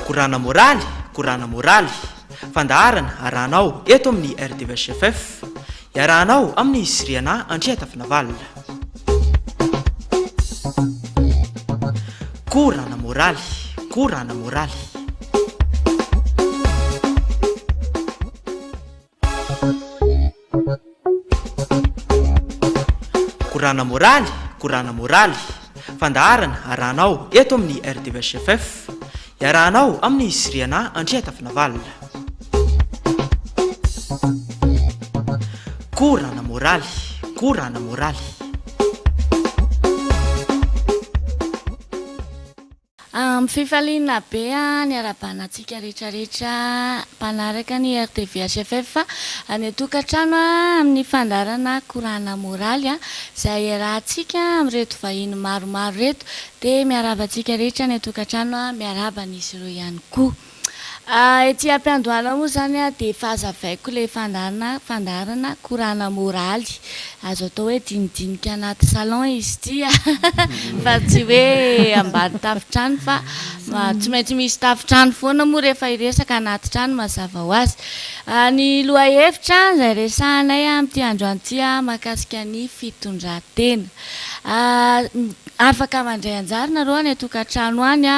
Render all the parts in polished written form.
Korana môraly, korana môraly. Fandaharana arahanao eto amin'ny RTVHFF. Iarahanao amin'i Siriana Andriatafinavalona. Korana môraly, korana môraly. Korana môraly, korana môraly. Fandaharana arahanao eto amin'ny RTVHFF. Iarahanao amin'i Siriana Andriatafinavalona. Korana môraly, korana môraly. Amin'ny fifaliana be ny arahabana antsika rehetra rehetra mpanaraka ny RTVHFF any an-tokantrano amin'ny fandaharana Korana Moraly izay iarahantsika amin'ireto vahiny maromaro ireto dia miarahaba antsika rehetra any an-tokantrano miarahaba an'izy ireo ihany koa. Ety am-piandohana moa izany dia efa hazavaiko ilay fandaharana fandaharana korana moraly. Azo atao hoe dinidinika anaty salon izy ity fa tsy hoe ambany tafontrano fa tsy maintsy misy tafontrano foana moa rehefa hiresaka anaty trano mazava ho azy. Ny lohahevitra izay resahanay amin'ity androany ity mahakasika ny fitondran-tena. Afaka mandray anjara nareo any an-tokantrano any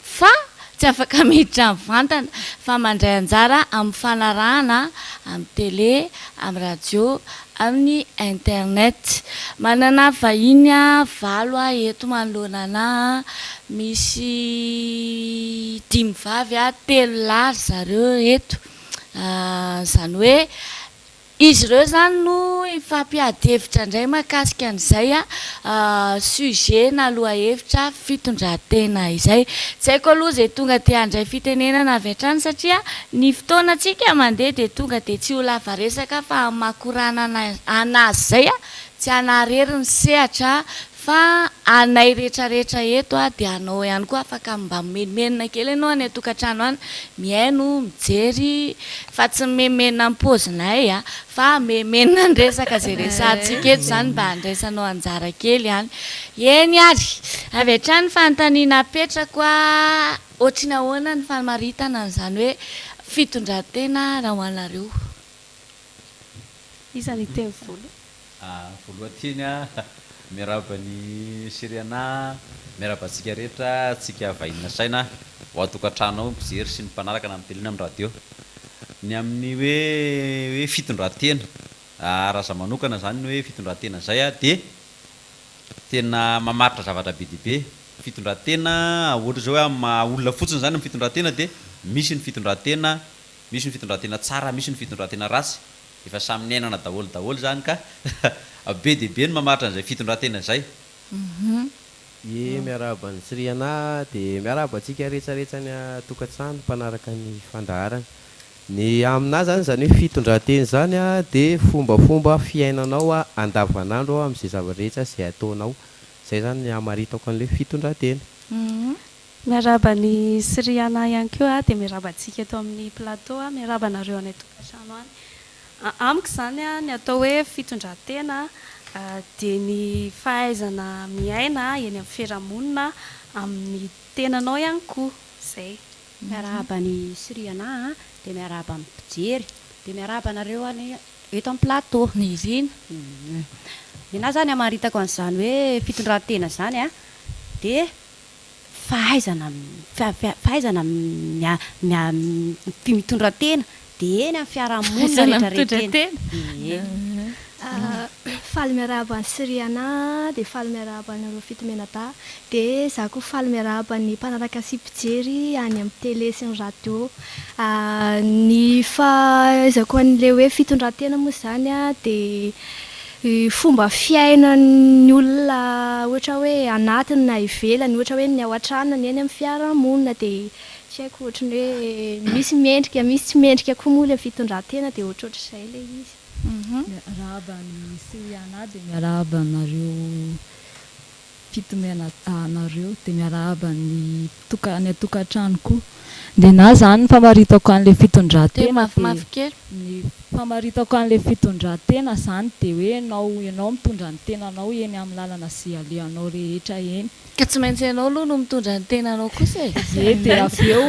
Fa tsy afaka miditra mivantana fa mandray anjara amin'ny fanarahana amin'ny tele, amin'ny radio, amin'ny internet. Manana vahiny valo aho eto manoloana anà, misy dimy vavy, telo lahy ry zareo eto. Izany hoe Izy ireo izany no hifampiady hevitra indray mahakasika an'izay sujet na lohahevitra fitondran-tena izay. Tsy haiko aloha izay tonga dia handray fitenenana avy hatrany satria ny fotoanantsika mandeha dia tonga dia tsy ho lava resaka fa amin'ny maha koranana an'azy izay tsy hanarery ny sehatra Fa anay retraretra eto a dia anao ihany koa afaka mba mimenomenona kely ianao any an-tokantrano any mihaino, mijery fa tsy mimenomenona amin'ny paozinay a fa mimenomenona ny resaka izay resahantsika eto izany mba handraisanao anjara kely any. Eny ary! Avy hatrany fanontaniana apetrako a, ohatry ny ahoana ny famaritana an'izany hoe fitondran-tena raha ho anareo? Iza ny hiteny voalohany? Voalohan-teny miarahaba an'i Syriana, miarahaba antsika rehetra, antsika vahiny nasaina ho an-tokantrano ao, mpijery sy ny mpanaraka na amin'ny télé na amin'ny radio. Ny amin'ny hoe hoe fitondran-tena, raha za manokana izany ny hoe fitondran-tena izay dia tena mamaritra zavatra be dia be. Fitondran-tena, ohatra izao hoe amin'ny maha olona fotsiny izany amin'ny fitondran-tena dia misy ny fitondran-tena, misy ny fitondran-tena tsara, misy ny fitondran-tena ratsy. Efa samy niainana daholo daholo izany ka be dia be ny mamaritra an'izay fitondran-tena izay. Ie miarahaba an'i Sriana dia miarahaba antsika rehetrarehetra any an-tokantrano mpanaraka ny fandaharana. Ny aminà zany izany hoe fitondran-tena izany dia fombafomba fiainanao andavanandro amin'izay zava-drehetra izay ataonao. Izay zany ny hamaritako an'ilay fitondran-tena. Miarahaba an'i Sriana ihany koa dia miarahaba antsika eto amin'ny plateau, miarahaba anareo any an-tokantrano any. Amiko izany ny atao hoe fitondran-tena dia ny fahaizana miaina eny amin'ny fiarahamonina amin'ny tenanao ihany koa. Izay. Miarahaba an'i Sriana dia miarahaba ny mpijery dia miarahaba anareo any eto amin'ny plateau. Nirina. Ny anahy izany hamaritako an'izany hoe fitondran-tena izany dia fahaizana fahaizana mitondra tena dia eny amin'ny fiarahamonina rehetra rehetra eny. Ie. Faly miarahaba an'i Syriana dia faly miarahaba anareo fitomenadahy dia za koa faly miarahaba ny mpanaraka sy mpijery any amin'ny télé sy ny radio. Ny fahaizako an'ilay hoe fitondran-tena moa izany dia Fomba fiainan'ny olona ohatra hoe anatiny na ivelany, ohatra hoe ny ao an-trano na ny eny amin'ny fiarahamonina dia tsy haiko ohatry ny hoe misy mendrika misy tsy mendrika koa moa ilay fitondran-tena dia ohatrohatr'izay ilay izy. Miarahaba an'i Syriana dia miarahaba anareo. fito mianadahy dia miarahaba ny toka any an-tokantrano koa. Ny anah izany ny famaritako an'ilay Teny fitondran-tena dia mafimafy kely. ny famaritako an'ilay fitondran-tena izany dia hoe ianao ianao mitondra ny tenanao eny amin'ny lalana izay alehanao rehetra eny. Ka tsy maintsy ianao aloha no mitondra ny tenanao kosa e! Ie, dia avy eo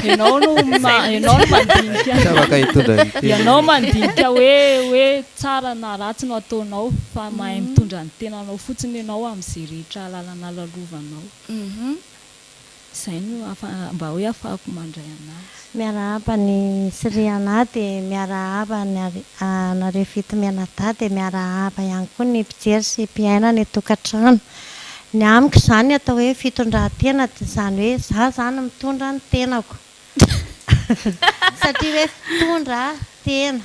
ianao no ianao no mandinika Tsy afaka hitondra ny tenany. Ianao mandinika hoe hoe tsara na ratsy no ataonao fa mahay mitondra ny tenanao fotsiny ianao amin'izay rehetra lalana lalovanao. Izay no afa mba hoe afahako mandray anazy. Miarahaba ny Sriana dia miarahaba anareo fito mianadahy dia miarahaba ihany koa ny mpijery sy mpihaino any an-tokantrano. Ny amiko izany ny atao hoe fitondran-tena dia izany hoe izaho izany mitondra ny tenako satria hoe fitondra tena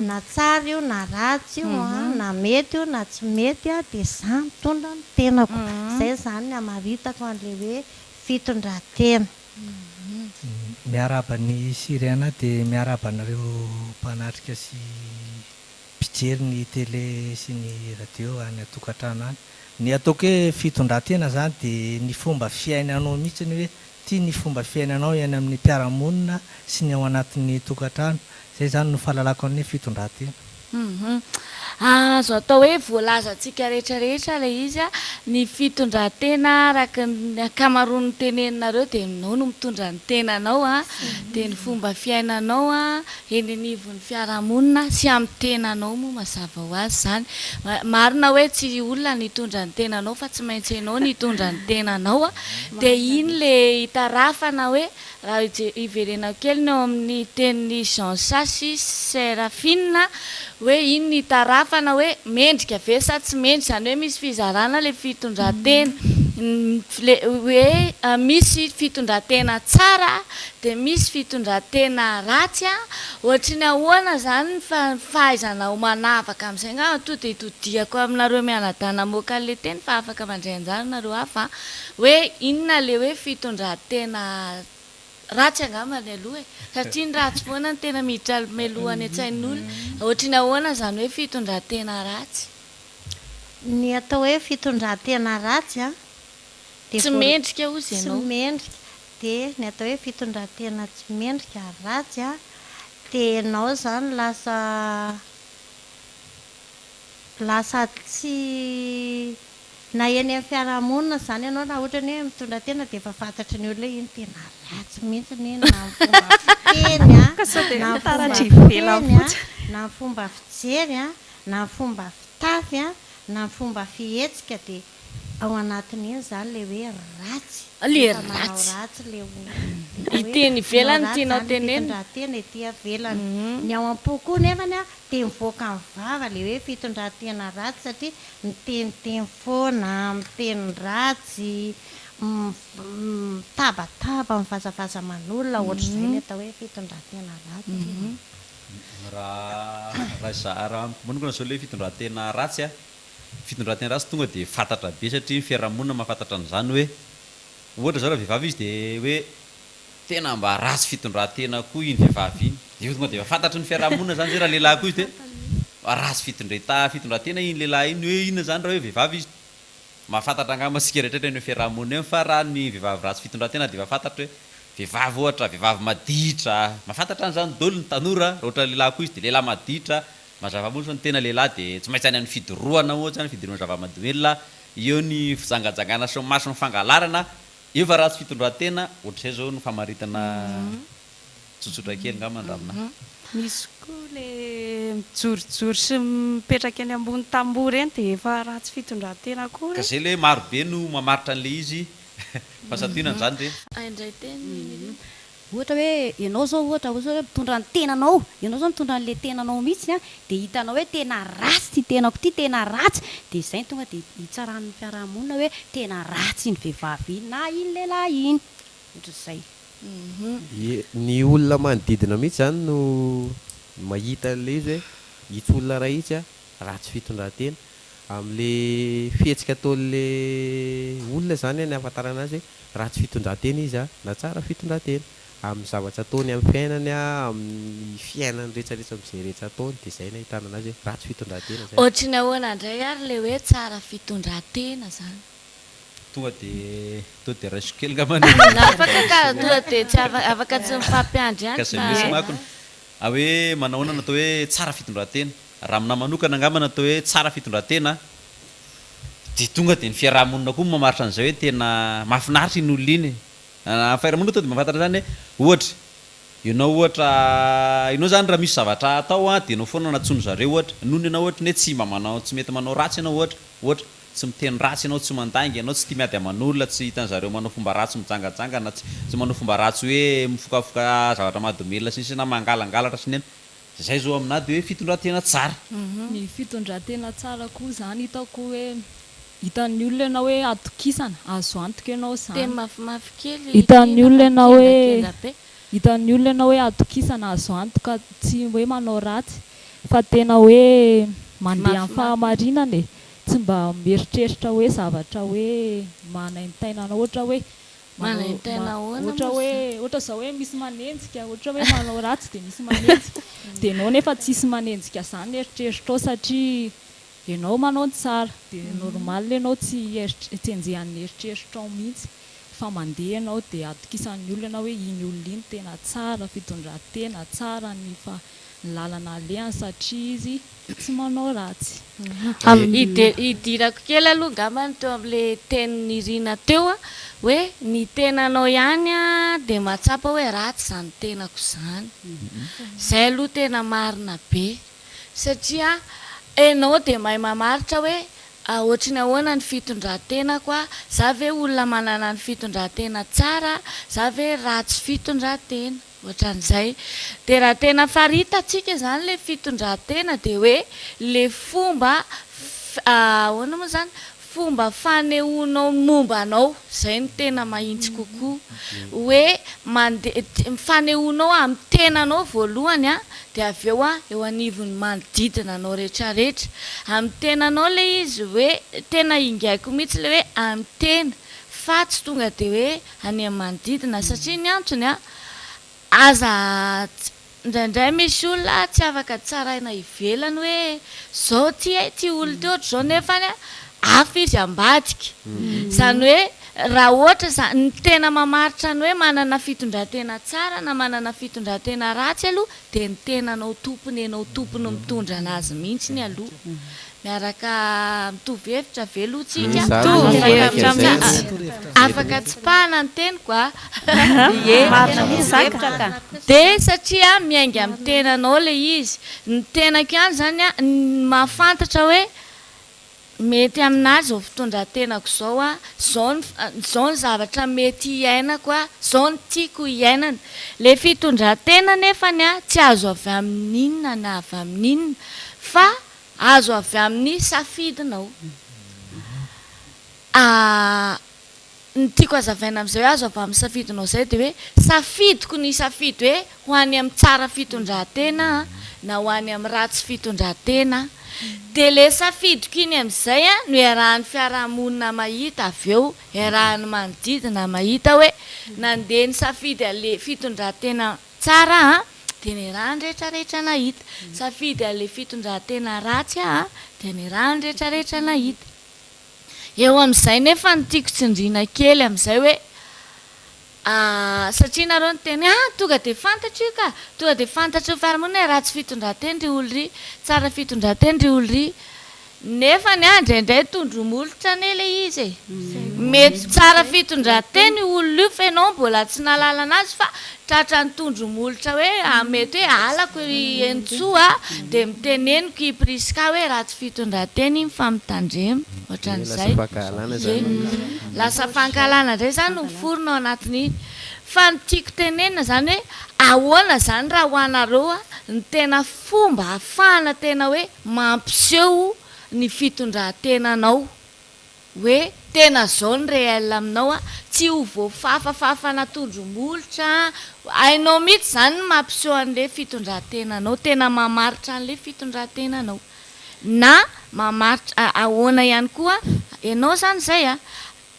na tsara io na ratsy io na mety io na tsy mety dia izaho mitondra ny tenako. Izay izany ny hamaritako an'ilay hoe fitondran-tena. Miarahaba ny Syriana dia miarahaba anareo mpanatrika sy mpijery ny télé sy ny radio any an-tokantrano any. Ny ataoko hoe fitondran-tena izany dia ny fomba fiainanao mihitsy hoe ity ny fomba fiainanao eny amin'ny mpiara-monina sy ny ao anatin'ny tokantrano. Izay izany no fahalalako ny fitondran-tena. Hum. Azo atao hoe voalazantsika rehetra rehetra ilay izy a, ny fitondran-tena araka ny ankamaroan'ny teneninareo dia ianao no mitondra ny tenanao a, dia ny fomba fiainanao a, eny anivon'ny fiarahamonina sy amin'ny tenanao moa mazava ho azy izany. Marina hoe tsy olona ny hitondra ny tenanao fa tsy maintsy ianao no hitondra ny tenanao a, dia iny ilay itarafana hoe Raha hiverenako kely ny ao amin'ny tenin'i Jean Sasy Seraphine hoe iny ny itarafana hoe mendrika ve sa tsy mendrika, izany hoe misy fizarana ilay fitondran-tena, le hoe misy fitondran-tena tsara dia misy fitondran-tena ratsy an, ohatry ny ahoana izany ny fahaizanao manavaka amin'izay angamba tonga dia itodihako aminareo mianadahy namoaka an'ilay teny fa afaka mandray anjara nareo hafa an. Hoe inona le hoe fitondran-tena ratsy angamba ny aloha e? Satria ny ratsy foana no tena miditra mialoha any an-tsain'olona. Ohatry ny ahoana izany hoe fitondran-tena ratsy? Ny atao hoe fitondran-tena ratsy an, dia Tsy mendrika hozy tsy ianao. mendrika, dia ny atao hoe fitondran-tena tsy mendrika, ratsy an, dia ianao izany lasa lasa tsy Na eny amin'ny fiarahamonina izany ianao raha ohatra ny hoe mitondra tena dia efa fantatry ny olona hoe iny tena ratsy mihitsy iny na ny fomba fiteny an, Ka sao dia na ny fomba mitaratra ivelany fiteny an, fotsiny. na ny fomba fijery an, na ny fomba fitafy an, na ny fomba fihetsika dia ao anatin'iny izany ilay hoe ratsy, Le rehefa manao ratsy. ratsy ilay olona. Dia Ity hoe eny manao ivelany ratsy tianao izany ny tenenina. fitondran-tena ety ivelany. Ny ao am-po koa nefany an dia mivoaka amin'ny vava ilay hoe fitondran-tena ratsy satria Miteniteny foana, miteny ratsy, mitabataba, mivazavaza aman'olona, ohatr'izay ny atao hoe fitondran-tena ratsy. Raha raha izaho raha amiko manokana izao ilay fitondran-tena ratsy a, fitondran-tena ratsy tonga dia fantatra be satria ny fiarahamonina mahafantatra an'izany hoe ohatra izao raha vehivavy izy dia hoe Tena mba ratsy fitondran-tena koa iny vehivavy iny. Dia tonga dia efa fantatry ny fiaraha-monina izany izay raha lehilahy koa izy dia ratsy fitondreta fitondran-tena iny lehilahy iny hoe inona izany raha hoe vehivavy izy. Mahafantatra angamba isika rehetra eny amin'ny fiaraha-monina eny fa raha ny vehivavy ratsy fitondran-tena dia efa fantatra hoe vehivavy ohatra, vehivavy maditra, mahafantatra an'izany daholo ny tanora, raha ohatra lehilahy koa izy dia lehilahy maditra, mazava moa fa ny tena lehilahy dia tsy maintsy any amin'ny fidorohana ohatra, ny fidorohana zava-mahadomelina, eo ny fijangajangana sy ny maso ny fangalarana, Efa ratsy fitondran-tena, ohatr'izay zao no famaritana tsotsotra kely ngamba ny raha aminà. Misy koa le mijorojoro sy mipetraka eny ambony tamboho ireny dia efa ratsy fitondran-tena koa Ka re. zay le hoe maro be no mamaritra an'le izy fa santionany zany re. Indray teny Nirina. Ohatra hoe ianao izao ohatra ohatra hoe mitondra ny tenanao, ianao izao mitondra an'ilay tenanao mihitsy an, dia hitanao hoe tena ratsy ity tenako ity, tena ratsy, dia izay no tonga dia hitsaran'ny fiarahamonina hoe tena ratsy iny vehivavy iny na iny lehilahy iny, ohatr'izay. Ie, ny olona manodidina mihitsy izany no mahita an'ilay izy hoe itsy olona iray itsy an, ratsy fitondran-tena. Amin'ilay fihetsika ataon'ilay olona izany ny ahafantarana azy hoe ratsy fitondran-tena izy na tsara fitondran-tena. Amin'ny zavatra ataony amin'ny fiainany, amin'ny fiainany rehetra rehetra amin'izay rehetra ataony dia izay no ahitana anazy hoe ratsy fitondran-tena izay. Ohatry ny ahoana indray ary ilay hoe tsara fitondran-tena izany? Tonga dia tonga dia raisiko kely angamba ny Afaka ka, tonga dia tsy afaka tsy mifampiandry ihany Ka izay mihitsy manko no hoe manao ahoana no atao hoe tsara fitondran-tena. Raha aminahy manokana angamba ny atao hoe tsara fitondran-tena dia tonga dia ny fiaraha-monina koa no mamaritra an'izay hoe tena mahafinaritra iny olona iny e. Ny fiaraha-monina tonga dia mahafantatra an'izany hoe ohatra, ianao ohatra, ianao izany raha misy zavatra atao an dia ianao foana no antsoin-dry zareo ohatra, noho ny ianao ohatra ny hoe tsy mba manao, tsy mety manao ratsy ianao ohatra, ohatra. Tsy miteny ratsy ianao, tsy mandainga ianao, tsy tia miady aman'olona, tsy hitan'zareo manao fomba ratsy mijangajanga na tsy tsy manao fomba ratsy hoe mifokafoka zavatra mahadomelina sy ny sisa na mangalangalatra sy ny Zay zao aminà de hoe fitondran-tena tsara. Ny fitondran-tena tsara koa zany hitako hoe hitan'ny olona ianao hoe atokisana, azo antoka ianao zany. Teny mafimafy kely Hitan'ny Tiana olona fa ianao hoe kendakenda be. hitan'ny olona ianao hoe atokisana, azo antoka, tsy hoe manao ratsy fa tena hoe mandeha amin'ny Mafimafy. fahamarinana e. Tsy mba mieritreritra hoe zavatra hoe manaintaina anao ohatra hoe manao Manaintaina ahoana ohatra moa hoe izany? ohatra izao hoe misy manenjika ohatra hoe manao ratsy dia misy manenjika dia ianao nefa tsisy manenjika izany ny eritreritrao satria ianao manao ny tsara dia normal ianao tsy hieritr- tsy enjehan'ny eritreritrao mihitsy fa mandeha ianao dia atokisan'ny olona ianao hoe iny olona iny tena tsara fitondran-tena tsara ny fa ny lalana alehany satria izy tsy manao ratsy. Idirako kely aloha angamba ny teo amin'ilay tenin'i Nirina teo hoe ny tenanao ihany dia mahatsapa hoe ratsy izany tenako izany. Izay aloha tena marina be satria ianao dia mahay mamaritra hoe ohatry ny ahoana ny fitondran-tenako, za ve olona manana ny fitondran-tena tsara, za ve ratsy fitondran-tena. Ohatran'izay. Dia raha tena faritantsika izany ilay fitondran-tena dia hoe ilay fomba ahoana moa izany, fomba fanehoanao ny momba anao, izay no tena mahintsy kokoa. Hoe mandeha, fanehoanao amin'ny tenanao voalohany an, dia avy eo an, eo anivon'ny manodidina anao rehetrarehetra. Amin'ny tenanao ilay izy hoe, tena ingaiko mihitsy ilay hoe amin'ny tena, fa tsy tonga dia hoe any amin'ny manodidina satria ny antony a, aza indraindray misy olona tsy afaka tsaraina ivelany hoe zao ty hay ty olona ty ohatr'izao nefany a hafa izy ambadika, izany hoe raha ohatra izany ny tena mamaritra ny hoe manana fitondran-tena tsara na manana fitondran-tena ratsy aloha dia ny tenanao tompony ianao tompony mitondra anazy mihitsy aloha. Miaraka mitovy hevitra ve aloha tsika? Mitovy hevitra mihitsy. Afaka tsipahana ny teniko a! Ie. Marina mihitsy zany ka. Dia satria miainga amin'ny tenanao ilay izy. Ny tenako ihany izany an, ny mahafantatra hoe mety aminà izao fitondran-tenako izao an, izao ny izao ny zavatra mety hiainako an, izao no tiako hiainana. Ilay fitondran-tena nefany an, tsy azo avy amin'inona na avy amin'inona fa Azo avy amin'ny safidinao. A Ny tiako hazavaina amin'izay hoe azo avy amin'ny safidinao izay dia hoe safidiko ny hisafidy hoe ho any amin'ny tsara fitondran-tena aho na ho any amin'ny ratsy fitondran-tena aho. Dia ilay safidiko iny amin'izay no iarahan'ny fiarahamonina mahita avy eo, iarahan'ny manodidina mahita hoe nandeha nisafidy an'ilay fitondran-tena Tsara an! Dia ny rany retraretra nahita. Safidy an'ilay fitondran-tena ratsy aho dia ny rany retraretra nahita. Eo amin'izay nefa no tiako tsindriana kely amin'izay hoe satria nareo niteny hoe ah tonga dia fantatro io ka! Tonga dia fantatry ny fiarahamonina hoe ratsy fitondran-tena ry olona ry, tsara fitondran-tena ry olona ry. Nefa ny ahy indraindray tondro molotra anie ilay izy e! Mety tsara fitondran-tena io olona io fa ianao mbola tsy nahalala anazy fa tratran'ny tondro molotra hoe mety hoe halako i Henintsoa dia miteneniko i Prisca hoe ratsy fitondran-tena iny fa mitandrema ohatran'izay. Lasa fankahalana izany. Ie. Lasa fankahalana indray izany no miforona ao anatin'iny. Fa ny tiako tenenina izany hoe ahoana izany raha ho anareo ny tena fomba ahafahana tena hoe mampiseho ny fitondran-tenanao hoe tena zao ny réel aminao a, tsy ho voafafafafana tondro-molotra, hainao mihitsy zany ny mampiseho an'le fitondran-tenanao, tena mamaritra an'le fitondran-tenanao, na mamaritra ahoana ihany koa, ianao zany zay a.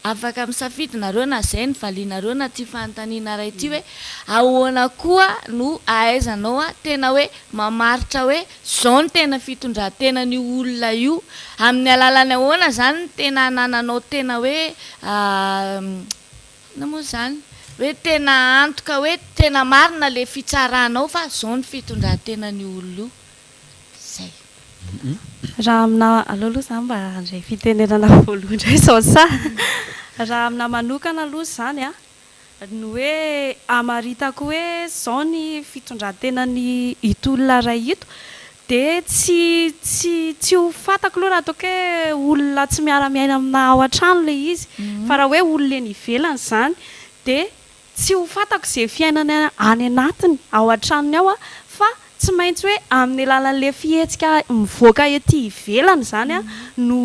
Afaka misafidy nareo na zay ny valianareo na ty fanontaniana iray ty hoe ahoana koa no ahaizanao tena hoe mamaritra hoe zao no tena fitondran-tenan'io olona io, amin'ny alalan'ny ahoana zany no tena anananao tena hoe inona moa zany, hoe tena antoka hoe tena marina le fitsaranao fa zao no fitondran-tenan'io olona io. Zay. Raha aminà, aleo aloha za mba handray fitenenana voalohany indray izao sahy. Raha aminà manokana aloha izany an, ny hoe hamaritako hoe izao ny fitondran-tenan'ny ito olona iray ito dia tsy tsy tsy ho fantako aloha raha ataoko hoe olona tsy miara-miaina aminà ao an-trano ilay izy fa raha hoe olona eny ivelany izany dia Tsy ho fantako ze fiainany any anatiny ao an-tranony ao fa tsy maintsy hoe amin'ny alalan'le fihetsika mivoaka ety ivelany izany no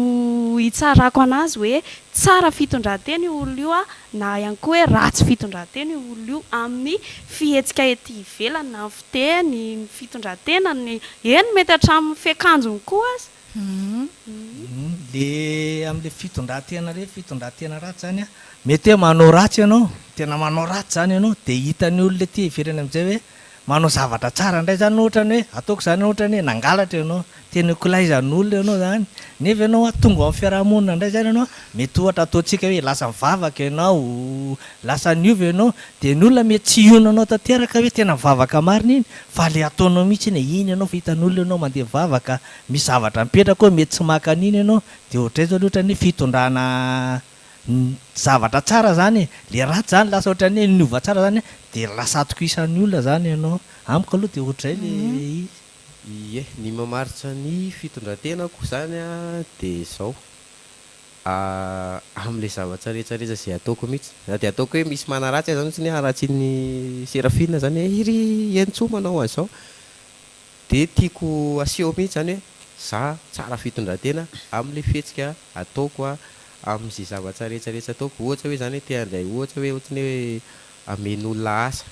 hitsarako anazy hoe tsara fitondran-tena io olona io na ihany koa hoe ratsy fitondran-tena io olona io amin'ny fihetsika ety ivelany na ny fiteny, ny fitondran-tenany, eny mety hatramin'ny fiakanjony koa aza. Le amle fitondratena re fitondratena ratsy zany a, mety hoe manao ratsy ianao, tena manao ratsy zany ianao de hitan'ny olona ety ivelany amizay hoe manao zavatra tsara ndray zany ohatrany hoe ataoko zany ohatrany hoe nangalatra ianao, tena kolaizan'olona ianao zany, nefa ianao a tonga ao amin'ny fiarahamonina ndray zany ianao mety ohatra ataontsika hoe lasa mivavaka ianao, lasa niova ianao, de ny olona mety tsy hionona anao tanteraka hoe tena mivavaka marina iny fa le ataonao mihitsy iny e, iny ianao fa hitan'olona ianao mandeha mivavaka, Misy zavatra mipetraka ao mety tsy maka an'iny ianao dia ohatr'izay zao le ohatran'ny hoe fitondrana zavatra tsara zany e, le ratsy zany lasa ohatran'ny hoe niova tsara zany dia lasa atokisan'ny olona zany ianao, amiko aloha dia ohatr'izay le izy. Ie, ny mamaritra ny fitondran-tenako zany an dia izao, amin'ilay zavatra rehetra rehetra izay ataoko mihitsy, na dia ataoko hoe misy manaratsy aza zany ohatran'ny hoe haratsian'i Seraphine zany hoe iry Henintsoa manao an'izao, Dia tiako aseho mihitsy izany hoe za tsara fitondran-tena amin'ilay fihetsika ataoko a, amin'izay zavatra rehetra rehetra ataoko. Ohatra hoe izany hoe te handray ohatra hoe ohatran'ny hoe amen'olona asa.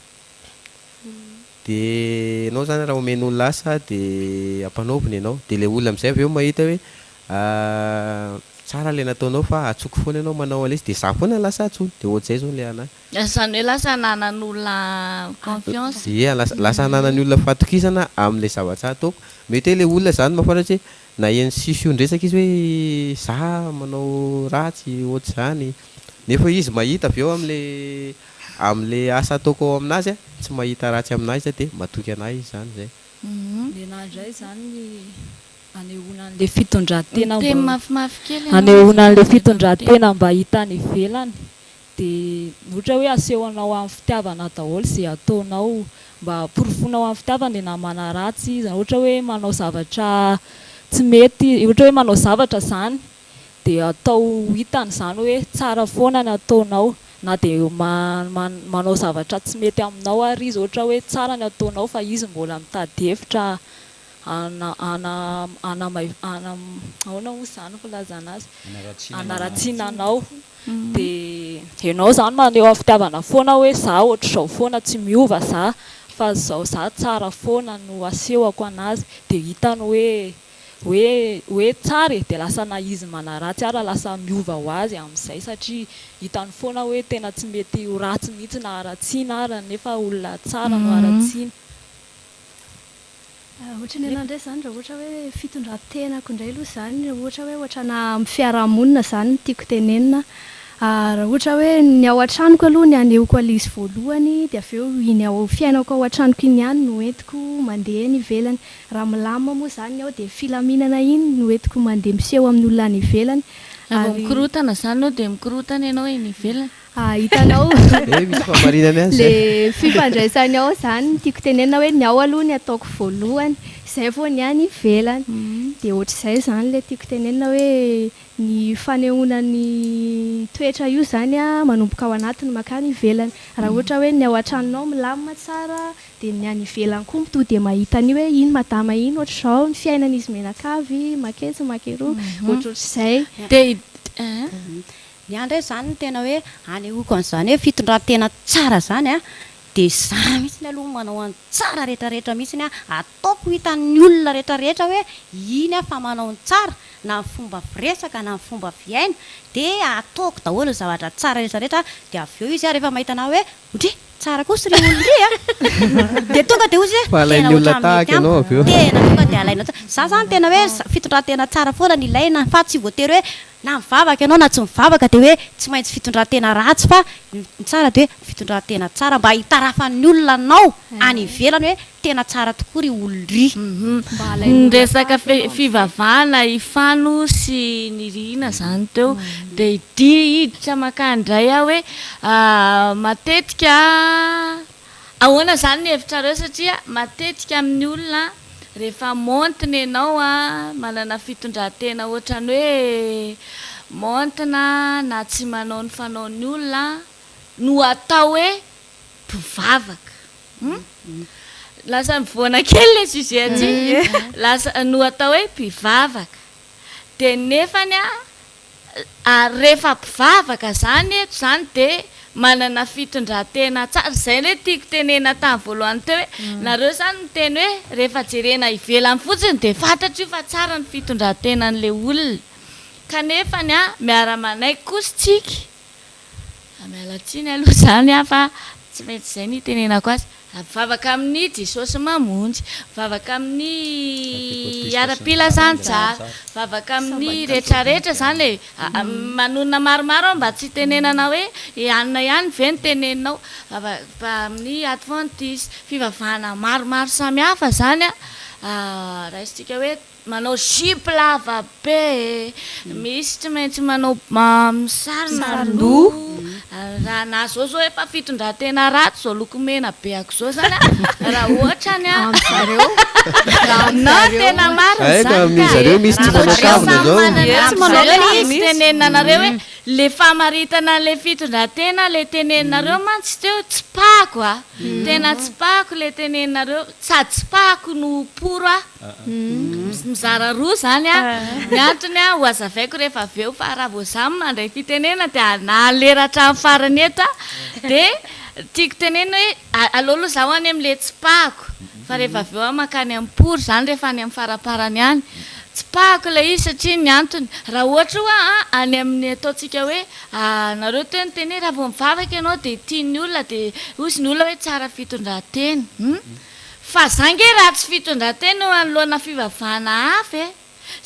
Dia ianao izany raha omen'olona asa dia ampanaoviny ianao. Dia ilay olona amin'izay avy eo mahita hoe tsara ilay nataonao fa antsoiko foana ianao manao an'ilay izy dia za foana no lasa antsoiny. Dia ohatr'izay izao ilay anà. Izany hoe lasa ananan'olona confiance. Ie, lasa lasa ananan'ny olona fahatokisana amin'ilay zavatra ataoko. Mety hoe ilay olona izany mahafantatra hoe naheno siosion-dresaka izy hoe za manao ratsy ohatr'izany, nefa izy mahita avy eo amin'ilay amin'ilay asa ataoko ao aminazy an, tsy mahita ratsy aminahy izy dia matoky anahy izy izany izay. Nenaha indray izany ny anehoana an'ilay fitondran-tena Miteny mba mafimafy kely ianao anehoana an'ilay fitondran-tena mba hita any ivelany. Dia ohatra hoe asehonao amin'ny fitiavana daholo izay ataonao, mba porofoinao amin'ny fitiavana dia na manaratsy izy, ohatra hoe manao zavatra tsy mety, ohatra hoe manao zavatra izany dia atao ho hitany izany hoe tsara foana ny ataonao na dia manao zavatra tsy mety aminao ary izy, ohatra hoe tsara ny ataonao fa izy mbola mitady hevitra ana ana ana ana ahoana moa izany filazana azy? Hanaratsiana anao. Dia ianao izany maneho amin'ny fitiavana foana hoe za ohatr'izao foana tsy miova za fa zao za tsara foana no asehoko an'azy dia hitany hoe hoe hoe tsara e dia lasa na izy manaratsy ara lasa miova ho azy amin'izay satria hitany foana hoe tena tsy mety ho ratsy mihitsy na haratsiana ara nefa olona tsara no haratsiana. Ohatra ny anah indray izany raha ohatra hoe fitondran-tenako indray aloha izany raha ohatra hoe ohatrana amin'ny fiaraha-monina izany no tiako tenenina, raha ohatra hoe ny ao an-tranoko aloha ny anehoako an'ilay izy voalohany dia avy eo iny ao fiainako ao an-tranoko iny ihany no entiko mandeha eny ivelany. Raha milamina moa izany ny ao dia filaminana iny no entiko mandeha miseho amin'ny olona any ivelany. Raha vao mikorontana izany ianao dia mikorontana ianao eny ivelany. Ah hitanao Eh misy fahamarinany ihany le zay. fifandraisany ao zany no tiako tenenina hoe ny ao aloha ny ataoko voalohany zay vao ny any ivelany dia ohatr'izay zany le tiako tenenina hoe ny fanehoana ny toetra io zany a manomboka ao anatiny mankany ivelany raha ohatra hoe ny ao an-tranonao milamina tsara dia ny any ivelany koa to dia mahita an'io hoe iny madama iny ohatr'izao ny fiainan'izy mianakavy maketsy makeroa ohatrohatr'izay. Dia eh. Ny ahy indray izany ny tena hoe anehoako an'izany hoe fitondran-tena tsara izany an, Dia za mihitsiny aloha manao an'ny tsara rehetra rehetra mihitsiny an, ataoko hitan'ny olona rehetra rehetra hoe iny aho fa manao ny tsara, na ny fomba firesaka na ny fomba fiaina, dia ataoko daholo ny zavatra tsara rehetra rehetra, dia avy eo izy an rehefa mahita anah hoe ndry tsara kosa ry olona ry an, dia tonga dia hozy hoe Fa tena alain'ny olona ohatran'ny mety tahaka ianao amiko, avy eo. tena tonga dia alainao tsara, za zany tena hoe fitondran-tena tsara foana no ilaina fa tsy voatery hoe Na mivavaka ianao na tsy mivavaka dia hoe tsy maintsy fitondran-tena ratsy fa ny tsara dia hoe fitondran-tena tsara mba hitarafan'ny olona anao any ivelany hoe tena tsara tokoa ry olona ry. Ny resaka fivavahana i Fano sy Nirina zany teo dia hiditra mankany indray aho hoe matetika Ahoana izany ny hevitrareo satria matetika amin'ny olona rehefa maontina ianao an, manana fitondran-tena ohatran'ny hoe maontina na tsy manao ny fanaon'ny olona no atao hoe mpivavaka hum? Lasa mivoana kely ilay sujet antsika, lasa no atao hoe mpivavaka dia nefany an Ary rehefa mpivavaka zany eto zany de manana fitondratena tsara, zay le tiako tenena tamin'ny voalohany teo hoe nareo zany miteny hoe rehefa jerena ivelany fotsiny de fantatro io fa tsara ny fitondratenan'le olona kanefany an miara manaiky kosa tsika Miala tsiny aloha izany aho fa tsy maintsy izay no itenenako azy. Mivavaka amin'i Jesosy Mamonjy, mivavaka amin'ny ara-pilazantsara, mivavaka amin'ny rehetrarehetra izany e. Manonona maromaro aho mba tsy hitenenana hoe i anona ihany ve no teneninao. Mivavaka amin'ny adventiste, fivavahana maromaro samihafa izany an, raisintsika hoe Manao jupe lava be e! Misy tsy maintsy manao misarona loha, raha na zao zao efa fitondratena ratsy zao loko mena be ako zao zany a, raha ohatra ny a, non tena marina Hay ka zany ka amin'izareo misy tsy manao Zareo kavina samy zao. manana Tsy manao zareo kavina izy mihitsy. tenenina anareo hoe le famaritana an'le fitondratena le teneninareo mantsy teo tsipahako a, tena tsipahako le teneninareo sady tsipahako no pour aho. Mizara roa izany an, ny antony an ho hazavaiko rehefa avy eo fa raha vao izaho no mandray fitenenana dia nahalera hatramin'ny farany eto aho dia tiako tenenina hoe aleo aloha izaho any amin'ilay tsipahako fa rehefa avy eo aho mankany amin'ny pour izany rehefa any amin'ny faraparany any. Tsipahako ilay izy satria ny antony, raha ohatra oa an any amin'ny ataontsika hoe nareo teo niteny hoe raha vao mivavaka ianao dia tian'ny olona dia hozy ny olona hoe tsara fitondran-tena. Hum. Fa za nge ratsy fitondratena eo anoloana fivavahana hafa e!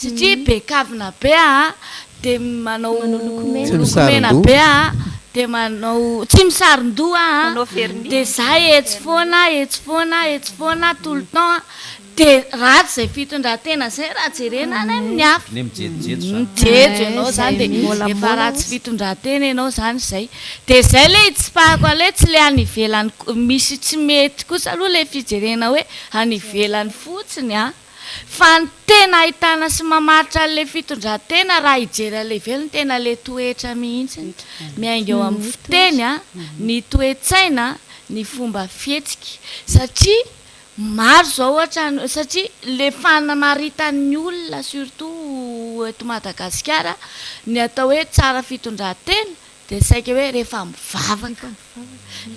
Satria be kavina be aa, de manao Tsy lokomena misaron-doha. be aa, de manao tsy misaron-doha aa, Manao vernis. de za etsy foana, etsy foana, etsy foana tout le temps a, de ratsy zay fitondratena zay raha jerena any amin'ny hafa. Ny mijejojejo zany. Mijejo ianao zany de efa ratsy fitondratena ianao zany zay. Dia izay ilay itsipahako an'ilay tsy ilay any ivelany misy tsy mety kosa aloha ilay fijerena hoe any ivelany fotsiny an! Fa ny tena ahitana sy mamaritra an'ilay fitondran-tena raha hijery an'ilay ivelany tena ilay toetra mihitsy, miainga eo amin'ny fiteny an, ny toe-tsaina, ny fomba fihetsika satria maro izao ohatra ny satria ilay fanamaritan'ny olona surtout eto Madagasikara ny atao hoe tsara fitondran-tena Dia saika hoe rehefa mivavaka.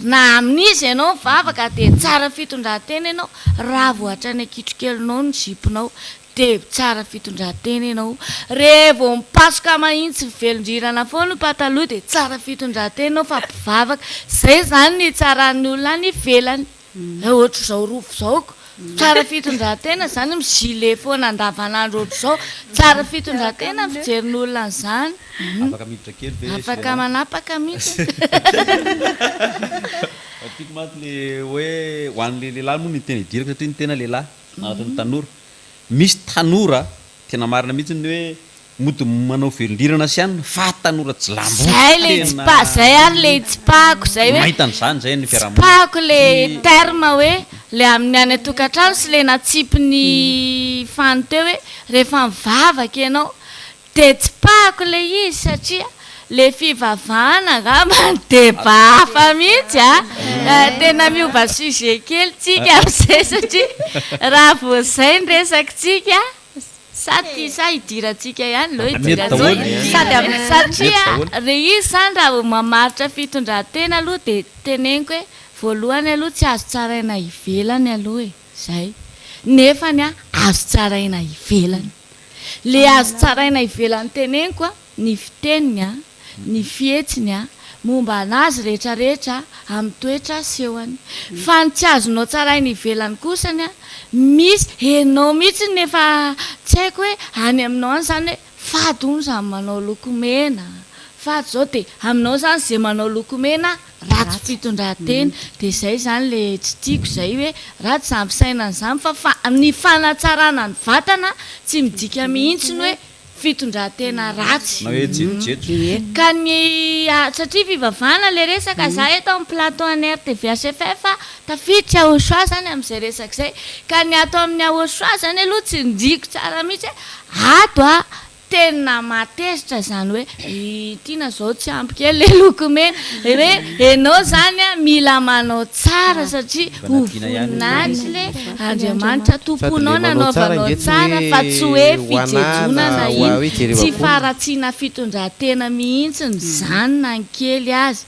Na amin'iza ianao mivavaka dia tsara fitondran-tena ianao, raha vao hatrany an-kitrokelinao ny ziponao dia tsara fitondran-tena ianao. Rehefa vao mipasoka mahitsy velondrirana foana ny pataloha dia tsara fitondran-tena ianao fa mpivavaka. Izay izany ny hitsaran'ny olona any ivelany. Ohatr'izao rofy izao ko. Tsara fitondran-tena izany mi-gilet foana andavanandro ohatr'izao. Tsara fitondran-tena ny fijerin'olona an'izany. Afaka miditra kely ve Afaka manapaka mihitsy. Tiako mantsy le hoe ho an'le lehilahy moa no tena idirako satria ny tena lehilahy anatin'ny tanora. Misy tanora tena marina mihitsy ny hoe Mody manao velondrirana sy anona fa tanora jilambo Zay le tena zay ary le itsipahako zay hoe mahita an'izany zay ny fiarahamonina. Tsipahako le terme hoe le amin'ny any an-tokantrano sy le natsipin'i Fano teo hoe rehefa mivavaka ianao de tsipahako le izy satria le fivavahana angamba débat hafa mihitsy a! Tena miova sujet kely tsika am'zay satria raha vao zay ny resakitsika Sa ty sa idirantsika ihany lo Mety daholo idirantsika Sady amin'ny satria Mety daholo. re izy zany raha vao mamaritra fitondran-tena aloha dia teneniko hoe. Voalohany aloha tsy azo tsaraina ivelany aloha e, zay. Nefany a azo tsaraina ivelany. Le azo tsaraina ivelany teneniko a, ny fiteniny a, ny fihetsiny a, momba anazy rehetra rehetra amin'ny toetra asehony. Fa ny tsy azonao tsaraina ivelany kosany a, misy, enao mihitsy no efa tsy haiko hoe any aminao any zany hoe fady hono zany manao lokomena, fady zao dia aminao zany ze manao lokomena ratsy fitondratena, dia zay zany le tsy tiako zay hoe ratsy zany fisainana zany fa fa ny fanatsarana ny vatana tsy midika mihitsy ny hoe fitondratena ratsy. Na hoe jejojejo. Ka ny satria fivavahana le resaka, za eto amin'ny plateau an'ny RTVHFF tafiditra au choix zany amin'izay resaka izay, ka ny ato amin'ny au choix zany aloha tsindriako tsara mihitsy hoe ato a Tena mahatezitra izany hoe i Tiana zao tsy ampy kely le lokomena hoe enao zany a mila manao tsara satria ho voninahitry le Andriamanitra tomponao nanaovanao tsara fa tsy hoe fijejonana iny, tsy faharatsiana fitondratena mihitsiny zany na ny kely aza.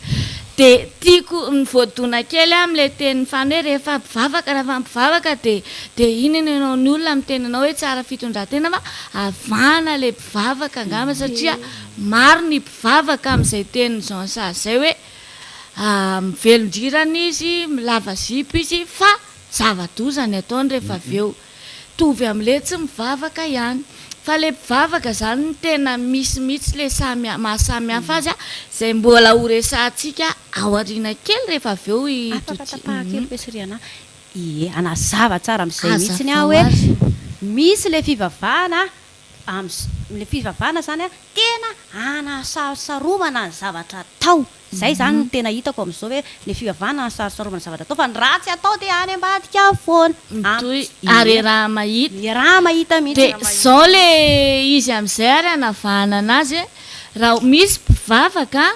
Dia tiako ny voadona kely aho amin'ilay tenin'i Fano hoe rehefa mpivavaka rehefa mpivavaka dia dia inona ianao ny olona miteny anao hoe tsara fitondratena fa avahana ilay mpivavaka angamba satria maro ny mpivavaka amin'izay tenin'i Jean Sage izay hoe mivelon-drirana izy, milava zipo izy fa zava-doza ny ataony rehefa avy eo. Mitovy amin'ilay tsy mivavaka ihany. Fa ilay mpivavaka izany no tena misy mihitsy ilay samy maha samy hafa azy izay mbola ho resahantsika aoriana kely rehefa avy eo i Afaka Dotia. tapahako kely ve ry Riana? Ie, hanazava tsara amin'izay mihitsiny aho Hazavao hoe ary. misy ilay fivavahana Ams, le fivavahana zany an, tena anasarosaromana ny zavatra atao. Zay zany no tena hitako amzao hoe le fivavahana anasarosaromana ny zavatra atao fa ny ratsy atao dia any ambadika any foana. Mitohy Am, ary ie. iaraha-mahita. Iaraha-mahita Dia mihitsy. zao le izy amzay ary anavahana anazy, raha misy mpivavaka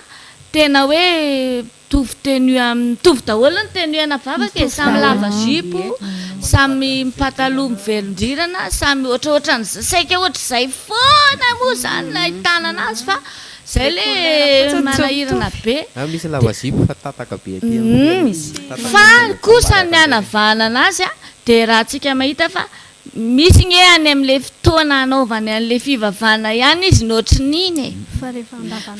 tena hoe Mitovy tenue am mitovy daholo ny tenue ana vavaka e, samy lava zipo, samy mipataloha mivelon-drirana, samy ohatrohatran'izay, saika ohatr'izay foana moa zany no ahitana anazy fa zay le manahirana be. Ah misy lava zipo fa tataka be aty aminy. Fa kosa ny hanavahana anazy a, dia raha tsika mahita fa Misy nge any amin'ilay fotoana hanaovany an'ilay fivavahana ihany izy no ohatrin'iny e!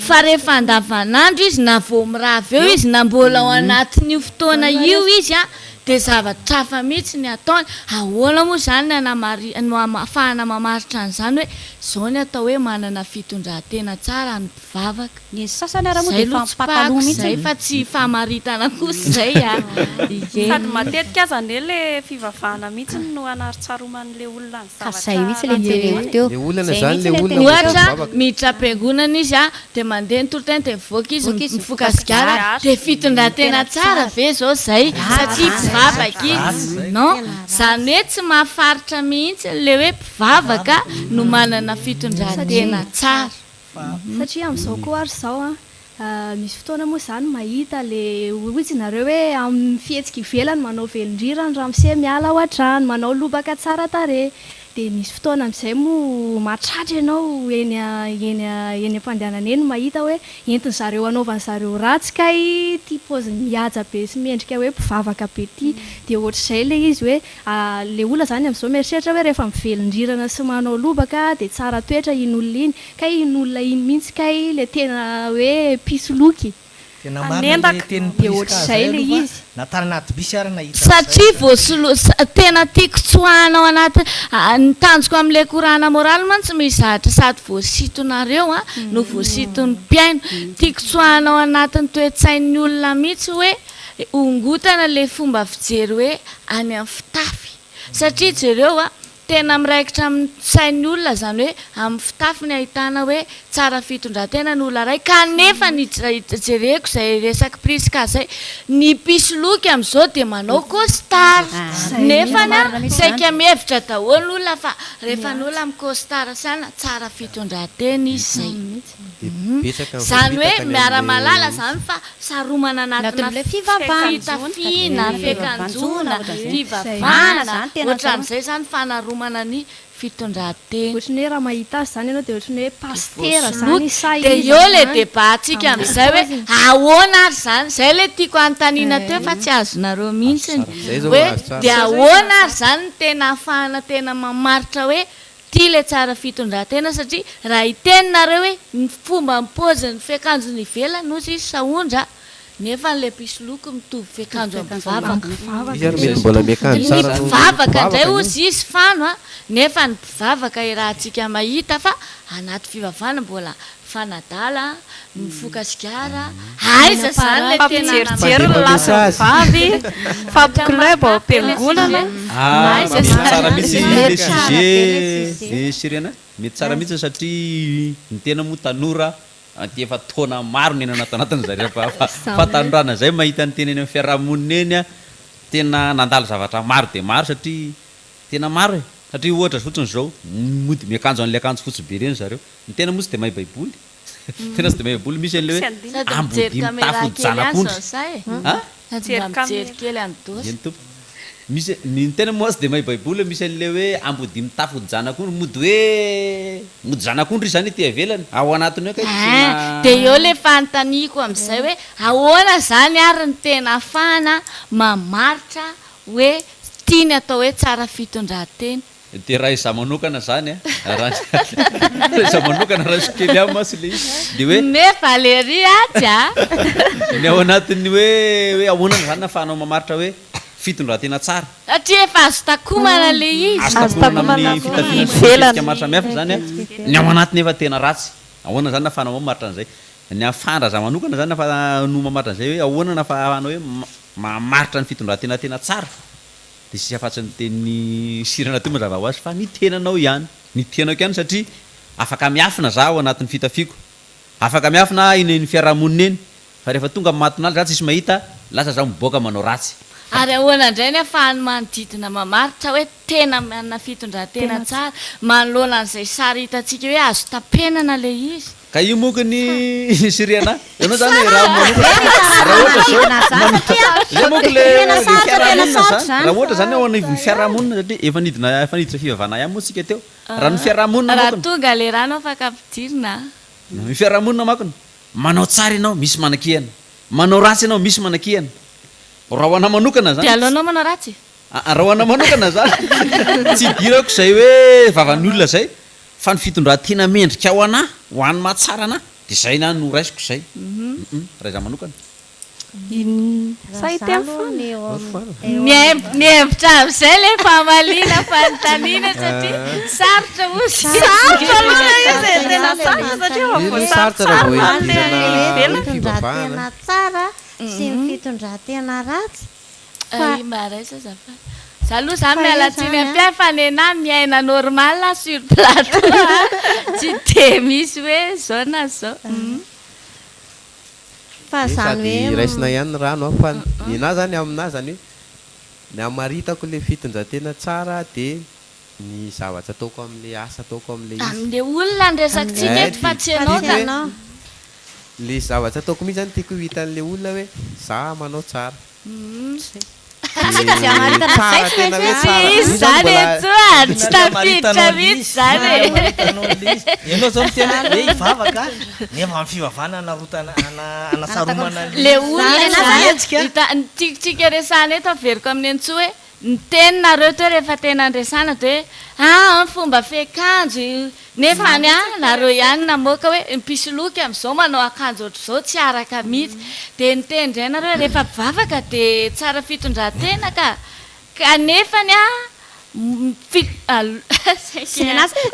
Fa rehefa andavanandro izy na vao mirava eo izy na mbola ao anatin'io fotoana io izy an, dia zavatra hafa mihitsy ny ataony. Ahoana moa izany ny anamari- no ahafahana mamaritra an'izany hoe izao ny atao hoe manana fitondran-tena tsara ny mpivavaka? Ny sasany ara moa Zay dia efa aloha mipataloha tsipahako mihitsy zay e. fa tsy famaritana kosa zay a! Ie. Sady matetika aza anie le fivavahana mihitsy no anaritsaroman'le olona ny Ka zavatra zay mihitsy le ratsy teneniko ataony e. teo. Le olana Zay zany mihitsy le le olona teneniko mbola teo. Ohatra, mivavaka. miditra am-piangonana izy a, dia mandeha ny toriteny dia mivoaka izy Mivoaka izy mifoka mifoka sigara, sigara. dia fitondran-tena Tena tsara tsara. ve izao zay Ratsy satria zany. mpivavaka izy? Ratsy zay. Non, Tena ratsy. zany hoe tsy mahafaritra mihitsy le hoe mpivavaka no manana fitondran-tena tsara. Satria amin'izao koa ary izao an, misy fotoana moa izany mahita le hoy nareo hoe amin'ny fihetsika ivelany manao velon-drira ny ramose miala ao an-trano, manao lobaka tsara tarehy, dia misy fotoana amin'izay moa mahatratra ianao eny eny eny am-pandehanana eny mahita hoe entin-dry zareo anaovan-dry zareo ratsy kay ity paoziny mihaja be sy miendrika hoe mpivavaka be ity, dia ohatr'izay ilay izy hoe le olona izany amin'izao mieritreritra hoe rehefa mivelon-drirana sy manao lobaka dia tsara toetra iny olona iny, Kay iny olona iny mihitsy kay le tena hoe mpisoloky. Tena marina le tenin'i Dia Prisca ohatr'izay zay le aloha izy. fa na tany anaty bus ara nahita an'izay Satria za. voasolo, tena tiako tsoahana ao anaty, ny tanjoko amin'ilay korana moraly mantsy misy zavatra sady voasitonareo an, no voasiton'ny mpihaino. Tiako tsoahana ao anatin'ny toe-tsain'ny olona mihitsy hoe ongotana ilay fomba fijery hoe any amin'ny fitafy. Satria jereo an, Tena miraikitra amin'ny sain'ny olona izany hoe amin'ny fitafiny ahitana hoe tsara fitondran-tena ny olona iray kanefa ny jereko izay resak'i Prisca izay, ny mpisoloky amin'izao dia manao costard nefany an saika mihevitra daholo ny olona fa rehefa ny olona mi-costard sy anona tsara fitondran-tena izy izay. Izany hoe miara-mahalala izany fa saromana anatina fitafiana, fiakanjoana, fivavahana, ohatran'izay izany fanaromana. anasarontomana ny fitondran-tena. Ohatran'ny hoe raha mahita azy izany ianao dia ohatran'ny hoe pasitera Voasoloky. izany sa Dia iza eo ilay izany? débat-tsika amin'izay hoe Amin'ny paoziny. ahoana ary izany? Izay ilay tiako hanontaniana teo fa tsy azonareo mihitsiny. Izay izao Hoe azo tsara. dia ahoana ary izany no tena ahafahana tena mamaritra hoe ity ilay tsara fitondran-tena satria raha hiteny nareo hoe ny fomba ny paoziny fiakanjony ivelany hozy izy sahondra nefa an'ilay mpisoloky mitovy fiakanjo amin'ny mpivavaka. Izy ary mety mbola miakanjo Ny tsara noho ny mpivavaka indray mpivavaka hozy izy fano a, nefa ny mpivavaka irahantsika mahita fa anaty fivavahana mbola mifanadala, mifoka sigara, aiza izany ilay tena Mifampijerijery ny lahy sy ny vavy, mifampiclub ao am-piangonana. Ah, Aiza mety izany tsara an? mihitsy Mety le tsara be le sujet sujet. le Siriana, mety tsara mihitsy satria ny tena moa tanora Aty efa taona maro niainana ato anatiny zareo fa fahatanorana zay mahita ny tena eny amin'ny fiarahamonina eny a, tena nandalo zavatra maro dia maro satria tena maro e, satria ohatra fotsiny zao mody miakanjo an'ilay akanjo fotsy be ireny zareo, ny tena moa tsy dia mahay baiboly, tena tsy dia mahay baiboly, misy an'ilay hoe Sady mijery ambodia caméra mitafy kely ihany zanak'ondry zao sahy e. a! Sady mba mijery kely an'i Dosy. Eny tompoko. Misy, ny tena moa tsy dia mahay baiboly misy an'ilay hoe ambodia mitafy hody zanak'ondry, mody hoe mody zanak'ondry izy izany ety ivelany, ao anatiny ao kay tsy Ein, na. dia eo ilay fanontaniako amin'izay hoe ahoana izany ary ny tena ahafahana mamaritra hoe ity ny atao hoe tsara fitondran-tena? Dia raha izaho manokana izany an, raha izaho manokana raisiko kely ihany mantsy ilay izy, dia hoe. Mme Valérie atsy a! Ny ao anatin'ny hoe hoe ahoana izany no ahafahanao mamaritra hoe fitondran-tena tsara? Satria efa azo takomana ilay izy. Azo takomana amin'ny fitafiana sy ny fihetsika maro samihafa izany an, ny ao anatiny efa tena ratsy. Ahoana izany no ahafahanao mamaritra an'izay? Ny ahafahan-dra izaho manokana izany no mamaritra an'izay hoe ahoana no ahafahanao hoe mamaritra ny fitondran-tena tena tsara? Dia tsisy afatsy ny tenin'i Sirana teo mazava ho azy fa ny tenanao ihany. Ny tenako ihany satria afaka miafina za ao anatin'ny fitafiako. Afaka miafina aho eny fiarahamonina eny fa rehefa tonga amin'ny matin'alina za tsisy mahita, lasa za miboaka manao ratsy. Ary ahoana indray ny ahafahan'ny manodidina mamaritra hoe tena manana fitondran-tena tsara manoloana an'izay sary hitantsika hoe azo tapenana ilay izy? Ka io moa kny Siriana ianao zany raha manokana raha ohatra zao zay moa le fiarahamonina zany raha ohatra zany ao anivon'ny fiarahamonina satria efa nidina efa niditra fivavahana ihany moa tsika teo raha ny fiarahamonina Raha manko tonga le rano afaka ampidirina a. Ny fiarahamonina manko manao tsara ianao misy manakihana manao ratsy ianao misy manakihana raha ho anah manokana Dia zany aleonao manao ratsy e. Aa raha ho anah manokana zany tsy idirako izay hoe vavan'ny olona zay Fa ny fitondran-tena mendrika ho anah, ho an'ny mahatsara anah, dia izay na no raisiko izay. Hum, raha izaho manokana. Sa hiteny foana? Mihevitra amin'izay ilay famaliana fanontaniana satria sarotra hozy. Sarotra aloha ilay izy e, tena sarotra satria efa Iny sarotra raha vao voasarintsarina hidirana ilay ivelany. fivavahana. Fitondran-tena tsara sy ny fitondran-tena ratsy Fa. Ay mba raiso azafady. Za aloha zany Fa miala io tsiny zany am piahy fa nenah miaina normal sur plateau a, tsy de misy hoe zao na zao. Fa Dia zany sady hoe. raisina ihany ny rano an, fa nenah zany aminah zany hoe ny hamaritako le fitondratena tsara dia ny zavatra ataoko amle asa ataoko amle izy. Amle olona ny resakitsika Eh eto fa dia tsy enao tiako ka. hoe le zavatra ataoko mihitsy zany tiako ho hitan'le olona hoe za manao tsara. Tsika izay hamaritana Tsara an'izay tsy tena maintsy hoe hoe tsara. Tsy izy Io zany zany mbola e tsoa, tsy Tena tafiditra hamaritanao mihitsy an'izy. zany e. Hamaritanao an'izy. Ianao zao miteny hoe hoe hivavaka nefa amin'ny fivavahana anarotana ana anasaromana ny Le olona ny zany, hetsika. hita, ny tiako resahana eto averiko amin'ny Antsoa hoe Niteny nareo teo rehefa tena niresahana de hoe ah ny fomba fiakanjo io nefa ny ahy nareo ihany namoaka hoe ny mpisoloky amin'izao manao akanjo ohatr'izao tsy araka mihitsy de niteny indray nareo hoe rehefa mpivavaka de tsara fitondran-tena ka kanefa ny ahy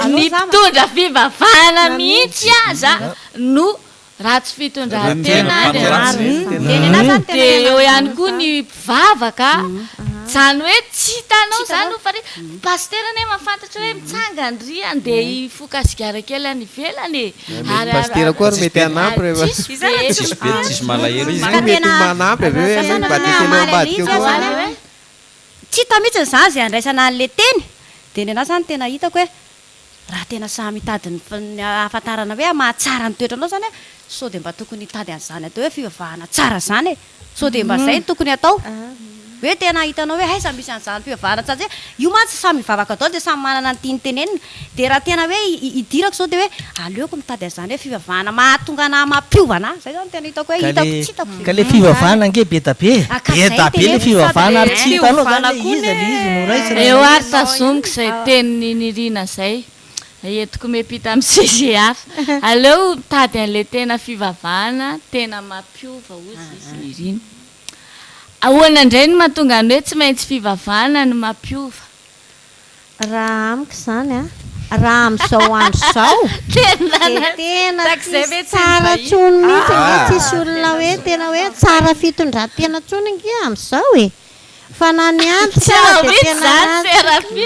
ny mpitondra fivavahana mihitsy aza no Ratsy fitondran-tena Dia eo ihany koa ny mpivavaka, izany hoe tsy hitanao izany no fare, pasitera anie mahafantatra hoe mitsangana ry andeha hifoka sigara kely any ivelany e. Mety pasitera koa ary mety hanampy rehefa Tsisy be Tsisy be tsisy malahelo. Izy koa mety manampy avy eo hoe mba te kely ao ambadika eo koa. Tsy hita mihitsy izany izay andraisana an'ilay teny, dia ny anah izany tena hitako hoe Raha tena samy hitady ny ahafantarana hoe mahatsara ny toetranao zany an, sao dia mba tokony hitady an'izany atao hoe fivavahana tsara zany e! Sao dia mba zay no tokony atao? Hoe tena hitanao hoe aiza misy an'izany fivavahana tsara zay. Io mantsy samy mivavaka daholo dia samy manana ny tiany tenenina. Dia raha tena hoe idirako izao dia hoe aleoko mitady an'izany hoe fivavahana mahatonga anah mampiova anah. Zay zany no tena hitako hoe Ka hitako le tsy hitako ka le fivavahana ange be da be e! Ah ka Be zay da no be le teneniko sady fivavahana ary tsy hitanao Fiovana zany hoe koa iza le izy no ne raisina Eo na ary iza. tazomiko izay tenin'i Nirina izay. Entiko miampita amin'ny sujet hafa. Aleo mitady an'ilay tena fivavahana tena mampiova hozy izy Nirina. Ahoana indray no mahatonga ny hoe tsy maintsy fivavahana no mampiova? Raha amiko izany an, raha amin'izao andro izao dia tena tsisy tsara intsony mihitsy ange, tsisy olona hoe tena hoe tsara fitondran-tena intsony ange amin'izao e! Fa na ny antitra aza dia tena ratsy.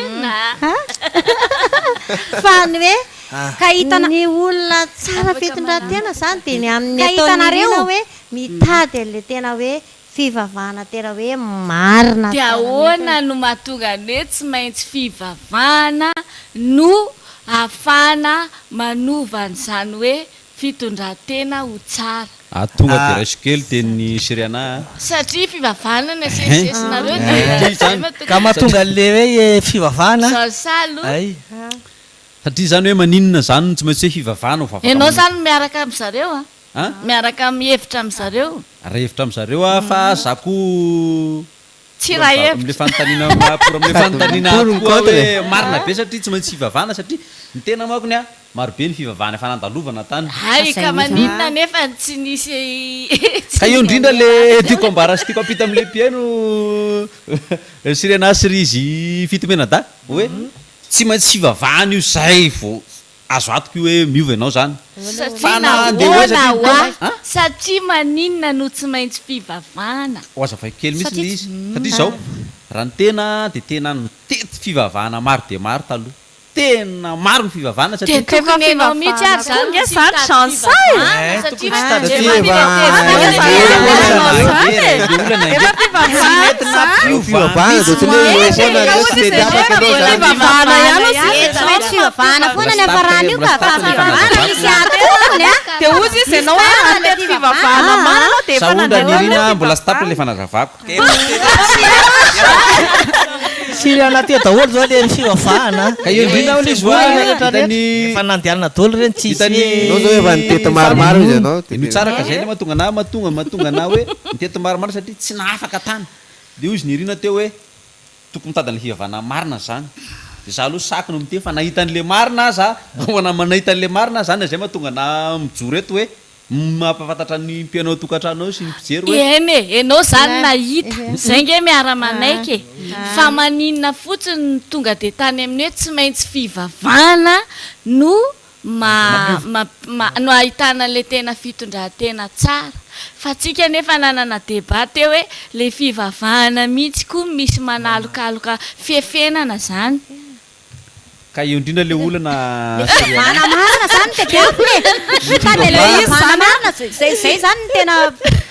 Fa ny hoe ny olona tsara fitondran-tena izany dia ny amin'ny ataon'ny Nirina hoe mitady an'ilay tena hoe fivavahana tena hoe marina Dia tsara mihitsy. ahoana no mahatonga ny hoe tsy maintsy fivavahana no ahafahana manova an'izany hoe fitondran-tena ho tsara? Ah tonga dia raisiko kely tenin'i Syriana a. Satria fivavahana no asesisesinareo dia Satria izay izany mahatonga Ka mahatonga an'le hoe fivavahana Zao salo. ay. Satria izany hoe maninona izany no tsy maintsy hoe fivavahana ho vavaka Enao manokana. zany miaraka amin zareo a? An? Miaraka mihevitra amin zareo? Ray hevitra amin zareo aho fa za koa Tsy pour ray am'za- amle hevitra. fanontaniana ma- pour amle Sady fanontaniana pour ato ny koa contre hoe e. marina be satria tsy maintsy hivavahana satria ny tena manko ny ahy maro be ny fivavahana efa nandalovana tany. Hay Fa ka zay mihitsy. maninona anefa no tsy nisy tsy Ka eo indrindra nianera le azy tiako teo? ambara sy tiako ampita amle mpihaino Sirena sy ry izy Fitomenadahy hoe tsy maintsy fivavahana io zay vao Azo antoka io hoe miova ianao zany. Satria Fa na handeha ho aiza nahoana ty hoa? an? Satria maninona no tsy maintsy fivavahana? Ho azavaiko kely mihitsy Satria le tsy izy. Satria zao, raha ny tena dia tena nitety fivavahana maro dia maro taloha. Tena maro ny fivavahana Dia satria. Ka efa tokony ianao mihitsy ary fivavahana koa zany no nge tsy zany hitady Jean Sahy e! fivavahana Eh, satria tokony tsy hitady Satria efa fivavahana. Zany e! Le olana ange Efa tsy fivavahana mety zany! nampiova Fivavahana dia mihitsy tsy hoe ny eo foana Ka ireo hozy tsy izy mety afaka efa ianao zany. fivavahana ihany hozy Eh, izy tsy maintsy fivavahana Mbola foana tsy ny tapitra hafarana io mbola ka tsy tapitra fa le fivavahana fanazavako. misy atokony a. Dia hozy izy ianao hoe Misy handeha tanana fivavahana marina anao dia efa Sahondra nandeha tamin'ilay Nirina mbola tsy tapitra le fivavahana. fanazavako. Siriana aty daholo zao le fivavahana a. Ka eo indrindra hono izy hoa hitan'ny Efa nandehanana daholo ireny tsisy hitan'ny Anao zao efa nitety maromaro izy ianao dia Ino tsara ka zay le mahatonga anah mahatonga mahatonga anah hoe nitety maromaro satria tsy nahafaka tany. De hozy Nirina teo hoe tokony mitady an'le fivavahana marina zany. De za aloha saky no miteny fa nahita an'le marina aza ho anah nahita an'le marina aza zany zay mahatonga anah mijoro eto hoe mampahafantatra ny mpihaino ao an-tokantrano ao sy ny mpijery hoe. Eny e, enao zany nahita, zay nge miara manaiky e, fa maninona fotsiny no tonga de tany amin'ny hoe tsy maintsy fivavahana no ma ma ma no ahitana an'le tena fitondran-tena tsara, fa tsika nefa nanana débat teo hoe le fivavahana mihitsy koa misy manalokaloka fiefenana zany. Ka eo indrindra le olana Le fivavahana marina zany no tadiavina e! Mitady an'ilay fivavahana marina zay zay zany no tena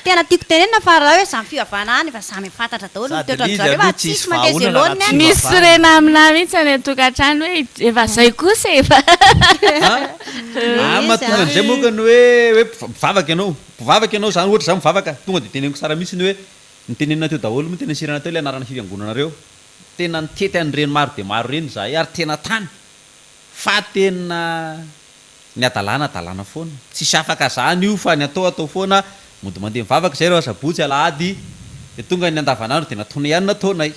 tena tiako tenenina fa raha hoe samy fivavahana any efa samy fantatra daholo ny Sady le toetran-dry izy zareo fa aloha tsisy tsisy mandeha vahaolana raha zelôniny tsy any. Misy fivavahana. sorena aminah mihitsy any an-tokantrano hoe efa zay kosa e fa. Ah ah mahatonga an'izay moa ka ny hoe hoe mpivavaka ianao, mpivavaka ianao zany ohatra za mivavaka tonga de teneniko tsara mihitsy ny hoe nitenenina teo daholo moa tena sirana teo le anarana fiangonanareo Tena nitety an'ireny maro dia maro ireny izahay ary tena tany fa tena ny hadalana hadalana foana. Tsisy afaka zany io fa ny atao atao foana, mody mandeha mivavaka izay rehefa sabotsy, alahady dia tonga ny andavanandro dia nataonay ihany nataonay.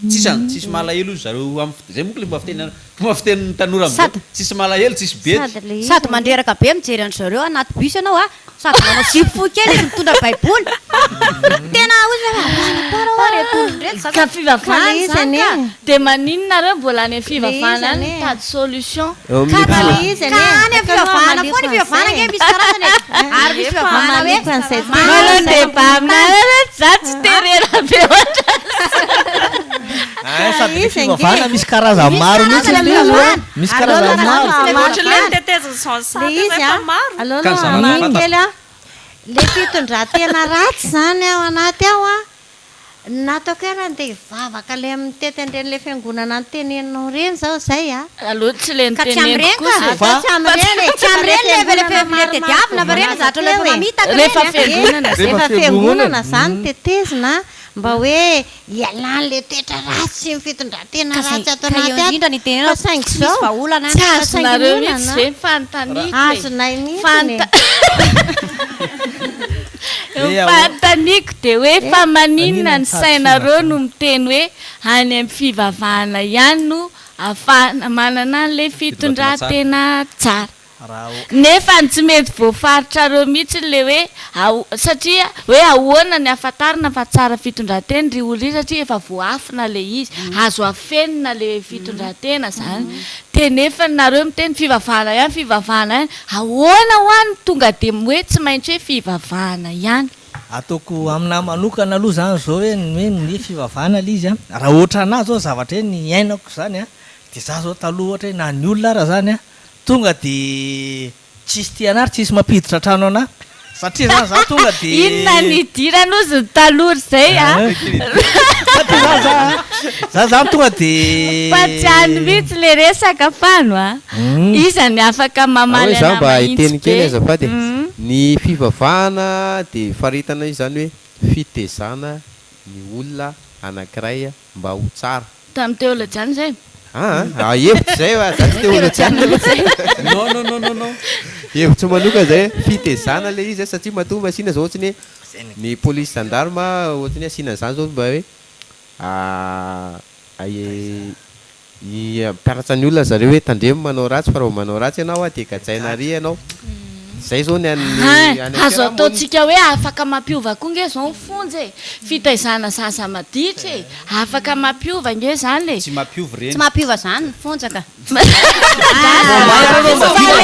Tsisy an, tsisy malahelo ozy zareo am, zay monko le fomba fiteny fomba fitenin'ny tanora amizao, Sady tsisy malahelo, tsisy bedy. Sady mandreraka be mijery an-dry zareo anaty bus ianao a! Sady manao zipo fohy kely izy mitondra baiboly. Tena hoy izy hoe ahoana koa reo reto olona ireto za Ka fivavahana Ka le izy izany ka! anie. Dia maninona nareo mbola any amin'ny Le izy fivavahana any anie. mitady solution? Eo Ka amin'ny le fivavahana. izy Ka anie. any amin'ny Ka aloha fivavahana hamaliko foana, fivavahana an'izay ange e. misy karazany e. Ary misy fivavahana hoe Hamaliko an'izay manana Manao izay débat ambony tany. aminareo za tsy terena be ohatran'izany. Ein, Ka sady le izy ange. fivavahana misy karazany Misy maro mihitsy karazana le izy hoe fivavahana. misy Aleo karazany aloha maro. hamaly Ohatry ilay fivavahana. noteteziny Jean Le Sahy izy efa a, maro. aleo Ka ny aloha zavatra hamaly fantako. kely a. Le fitondran-tena ratsy zany ao anaty ao a, nataoko hoe raha andeha hivavaka le mitety an'ireny le fiangonana noteneninao ireny zao zay a. Aloha tsy le Ka tsy noteneniko amin'ireny ka. kosa e. Atao tsy amin'ireny e, Tsy fa le amin'ireny le le fiangonana le maromaro tediavina fa ireny voalaza zatra le teo efa e. mamitaka Rehefa ireny a. fiangonana zay. Rehefa Rehefa fiangonana fiangonana. zany tetezina. Mba hoe ialan'le toetra ratsy sy ny fitondran-tena Ka zay- ratsy ato ka eo anaty ato. indrindra no itenenako, Fa saingy tsy misy zao, vahaolana any. Tsy fa saingy ny azonareo olana mihitsy ve ny fanontaniako e? Azonay mihitsiny e. Ny fanontaniako dia hoe fa maninona ny sainareo no miteny hoe any amin'ny fivavahana ihany no ahafahana manana an'ilay fitondran-tena tsara? Nefa ny tsy mety voafaritrareo mihitsy le hoe aho satria hoe ahoana ny ahafantarana fa tsara fitondrantena ry olona ry satria efa voaafina le izy, azo afenina le fitondrantena zany de nefa nareo miteny fivavahana ihany fivavahana ihany, ahoana hoa no tonga de hoe tsy maintsy hoe fivavahana ihany? Ataoko aminahy manokana aloha zany zao hoe ny hoe ny fivavahana le izy an, raha ohatranah zao zavatra hoe niainako zany an, de za zao taloha ohatra hoe na ny olona ara zany an, Tonga de tsisy tia anah ary tsisy mampiditra an-trano anah satria zany za tonga de. Inona ny idirany ozy ny taloha ry zay a! Satria za za za zany tonga de. Fa tsy any mihitsy le resaka Fano a! Iza ny afaka mamaly Za anah mba mahitsy hiteny be? kely azafady e. Ny fivavahana de faritana io zany hoe fitezana ny olona anankiray mba ho tsara. Tamin'ny teolojiana izay? Aa ah, hevitro izay fa za tsy teolojiana aloha. Non non non non non. Hevitro manokana izay hoe fitezana ilay izy satria matoa asiana izao ohatry ny hoe ny polisy gendarme ohatry ny hoe asiana an'izany izao mba hoe Hampianatra ny olona zareo hoe tandremo manao ratsy fa raha vao manao ratsy ianao dia gajaina ary ianao. Zay zao ny an'ny Hein, any azo am-piarahamonina. ataontsika hoe afaka mampiova koa nge zao ny fonja e! Fitaizana zaza maditra e! Afaka mampiova nge zany e! Tsy mampiova ireny. Tsy mampiova zany ny fonja ka. Fa le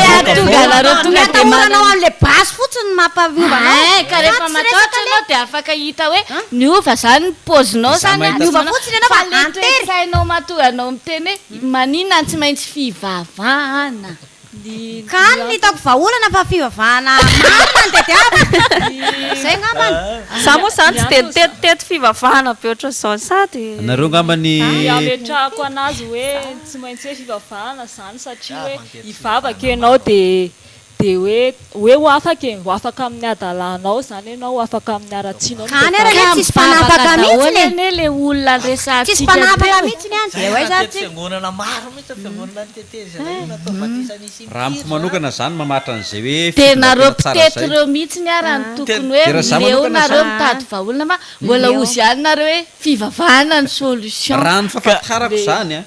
hahatonga anareo tonga Ny dia atahoranao manana. an'le basy fotsiny no mampiova anao. Hein, ka rehefa Fa tsy matahotra resaka le. ianao dia afaka hita hoe niova zany ny paozinao Izaho zany mahita a, Niova fotsiny ianao fa fa le antery. toe-tsainao mahatonga anao miteny hoe maninona no tsy maintsy fivavahana. Ny Ka any no hitako vahaolana fa fivavahana marina no tadiaviko. Zay angambany. Za moa zany tsy dia nitety tety fivavahana be ohatran'izao sady. Nareo angamba ny. Ny ametrahako anazy hoe tsy maintsy hoe fivavahana zany satria hoe hivavaka ianao dia dia hoe hoe ho afaka e, ho afaka amin'ny hadalanao zany ianao, ho afaka amin'ny haratsianao Ka any ary Ka anie tsisy mivavaka mpanapaka daholo mihitsiny e. anie le olona Tsisy resahantsika mpanapaka teo e. mihitsiny any dia ho aiza ary Tety tsika. fiangonana maro mihitsy ny fiangonana nitetezana io natao batisa nisy Raha amiko impiry manokana zany mamaritra an'izay hoe Dia nareo fitondran-tena tsara mpitety zay. ireo mihitsiny ara no tokony hoe Dia raha za leo manokana nareo zany. mitady vahaolana fa mbola ozy ihany nareo hoe fivavahana ny solution. Raha ny fahafantarako zany an,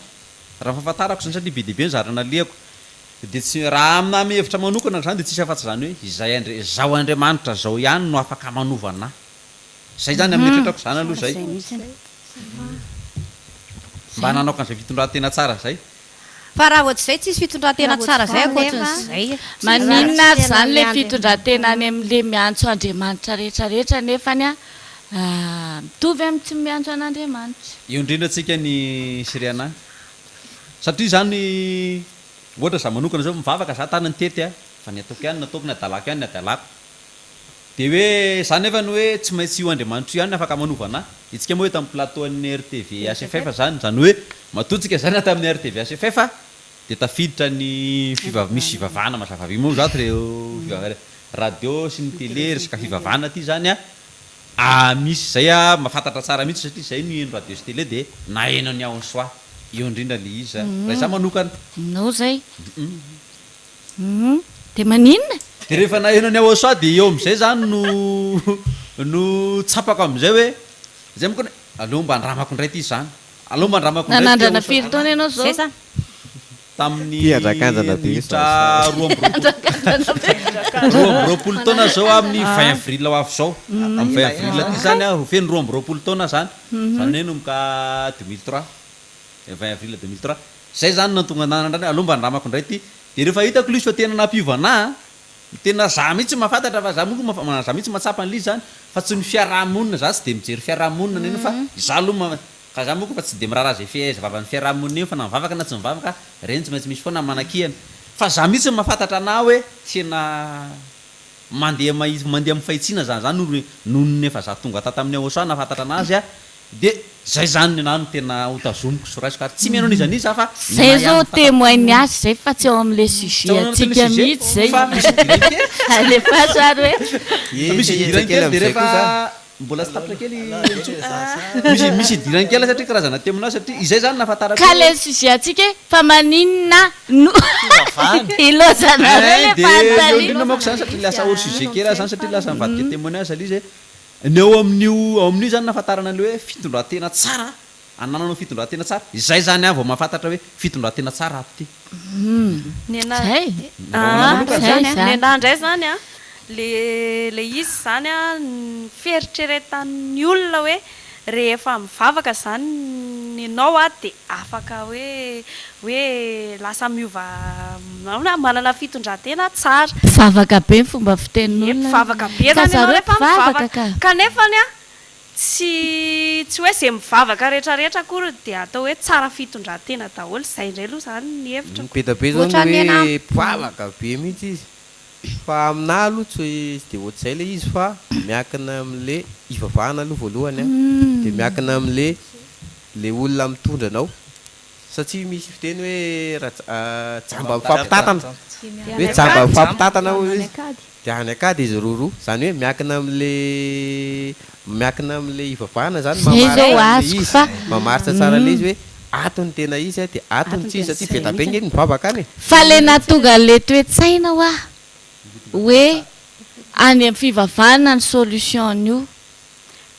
raha ny fahafantarako zany satria be dia be ny zavatra nalehako dia tsy, raha amina amin'ny hevitra manokana zany dia tsisy afa-tsy zany hoe izay Andri-, izao Andriamanitra zao ihany no afaka manova anah. Zay zany amin'ny eritreritrako zany aloha zay. Mba nanaoko an'izay fitondran-tena tsara zay. Fa raha vao tsy izay tsisy fitondran-tena tsara zay ankoatran'izay. Maninona ary zany le fitondran-tena any amin'le miantso Andriamanitra rehetra rehetra nefany a mitovy amin'ny tsy miantso an'Andriamanitra. Eo indrindra tsika ny Syriana satria zany ohatra za manokana zao mivavaka za tany nitety a fa ny ataoko ihany no ataoko ny adalako ihany ny adalako De hoe za nefa ny hoe tsy maintsy io Andriamanitra io ihany no afaka manova anah. Itsika moa eto amin'ny plateau an'ny RTV HFF zany, zany hoe matoa tsika zany ato amin'ny RTV HFF dia tafiditra ny fiva- misy fivavahana mazava be moa zato reo fiva- radio sy ny télé resaka fivavahana aty zany a, misy zay a mahafantatra tsara mihitsy satria zay miheno radio sy télé de naheno an'i Aonsoa eo indrindra le izy raha izaho manokana. Nao zay. Humm dia maninona e? Dia rehefa naheno an'i Aosa dia eo amin'izay izany no no tsapako amin'izay hoe izay manko hoe aleo mba andramako indray ity izany, aleo mba andramako indray ity Nanandrana Aosa. firy taona ianao izao? Zay zany. Tamin'ny Tia andrakandana be minitra zany. 22 taona izao aho amin'ny 20 avril ho avy izao. Amin'ny 20 avril ity izany aho ho feno 22 taona izany. Izany hoe nanomboka 2003. 20 avril 2003. Zay zany no nahatonga anah nandrana hoe aleo mba andramako indray ity. Dia rehefa hitako ilay izy fa tena nampiova anah an, tena za mihitsy mahafantatra fa za monko mafa- za mihitsy mahatsapa an'ilay izy zany fa tsy ny fiaraha-monina, za tsy dia mijery fiaraha-monina n'inona fa izaho aloha ma- ka za monko fa tsy dia miraharaha izay fe- izay vavan'ny fiaraha-monina iny fa na mivavaka na tsy mivavaka, ireny tsy maintsy misy foana manakihana. Fa za mihitsy no mahafantatra anah hoe tena mandeha mahitsy, mandeha amin'ny fahitsiana zany zany noho noho ny efa za tonga tato amin'ny Aosa nahafantatra anazy aho de zay zany ny anahy no tena ho tazomiko sy ho raisiko ary tsy mihaino an'iza n'iza aho fa ny Zay anahy zao ihany no fantatro. témoin ny azy zay fa tsy ao amin'le Tsy sujet ao anatin'le antsika sujet mihitsy zay. fa misy idirany kely. Alefaso ary hoe. Fa misy Henjaka idirany kely kely de amin'izay koa rehefa za. Mbola tsy tapitra kely Henintsoa. Misy misy idirany kely satria karazana témoignage satria izay zany nahafantarako Ka le sujet antsika hoe fa maninona no ilaozanareo Ein le de eo fanontaniana. indrindra manko zany satria lasa hors sujet kely aho zany satria lasa mivadika témoignage le izy hoe ny eo amin'io ao amin'io zany nahafantarana an'le hoe fitondran-tena tsara anananao fitondran-tena tsara, izay zany aho vao mahafantatra hoe fitondran-tena tsara ato ity. Nenà Zay. Raha ho anah manokana Zay zany. zany. Nenà indray zany an, le le izy zany an, ny fieritreretan'ny olona hoe rehefa mivavaka zany ianao an dia afaka hoe hoe lasa miova ahoana manana fitondran-tena tsara. Mpivavaka be ny fomba Ie, fitenin'olona. mpivavaka be Ka zany ianao zareo rehefa mpivavaka mivavaka. ka. Kanefany an, Tsy tsy hoe ze mivavaka rehetra rehetra akory dia atao hoe tsara fitondran-tena daholo, zay indray aloha zany ny hevitro. Be da be zao ny Ohatran'ny hoe anà. mpivavaka be mihitsy izy fa aminà aloha tsy tsy de ohatr'izay le izy fa miankina am'le ivavahana aloha voalohany an, de miankina am'le le olona mitondra anao satria misy fiteny hoe raha jamba mifampitantana, hoe jamba mifampitantana hozy izy. Dia any an-kady izy roroa. Izany hoe miankina amin'le miankina amin'le ivavahana izany Zay mamaritra zao an'le azoko izy. fa Mamaritra tsara an'le izy hoe ato ny tena izy dia ato ny tsy izy satria be da be nge ny mivavaka any e. Fa le nahatonga an'le toe-tsaina hoa hoe any amin'ny fivavahana ny solution-n'io.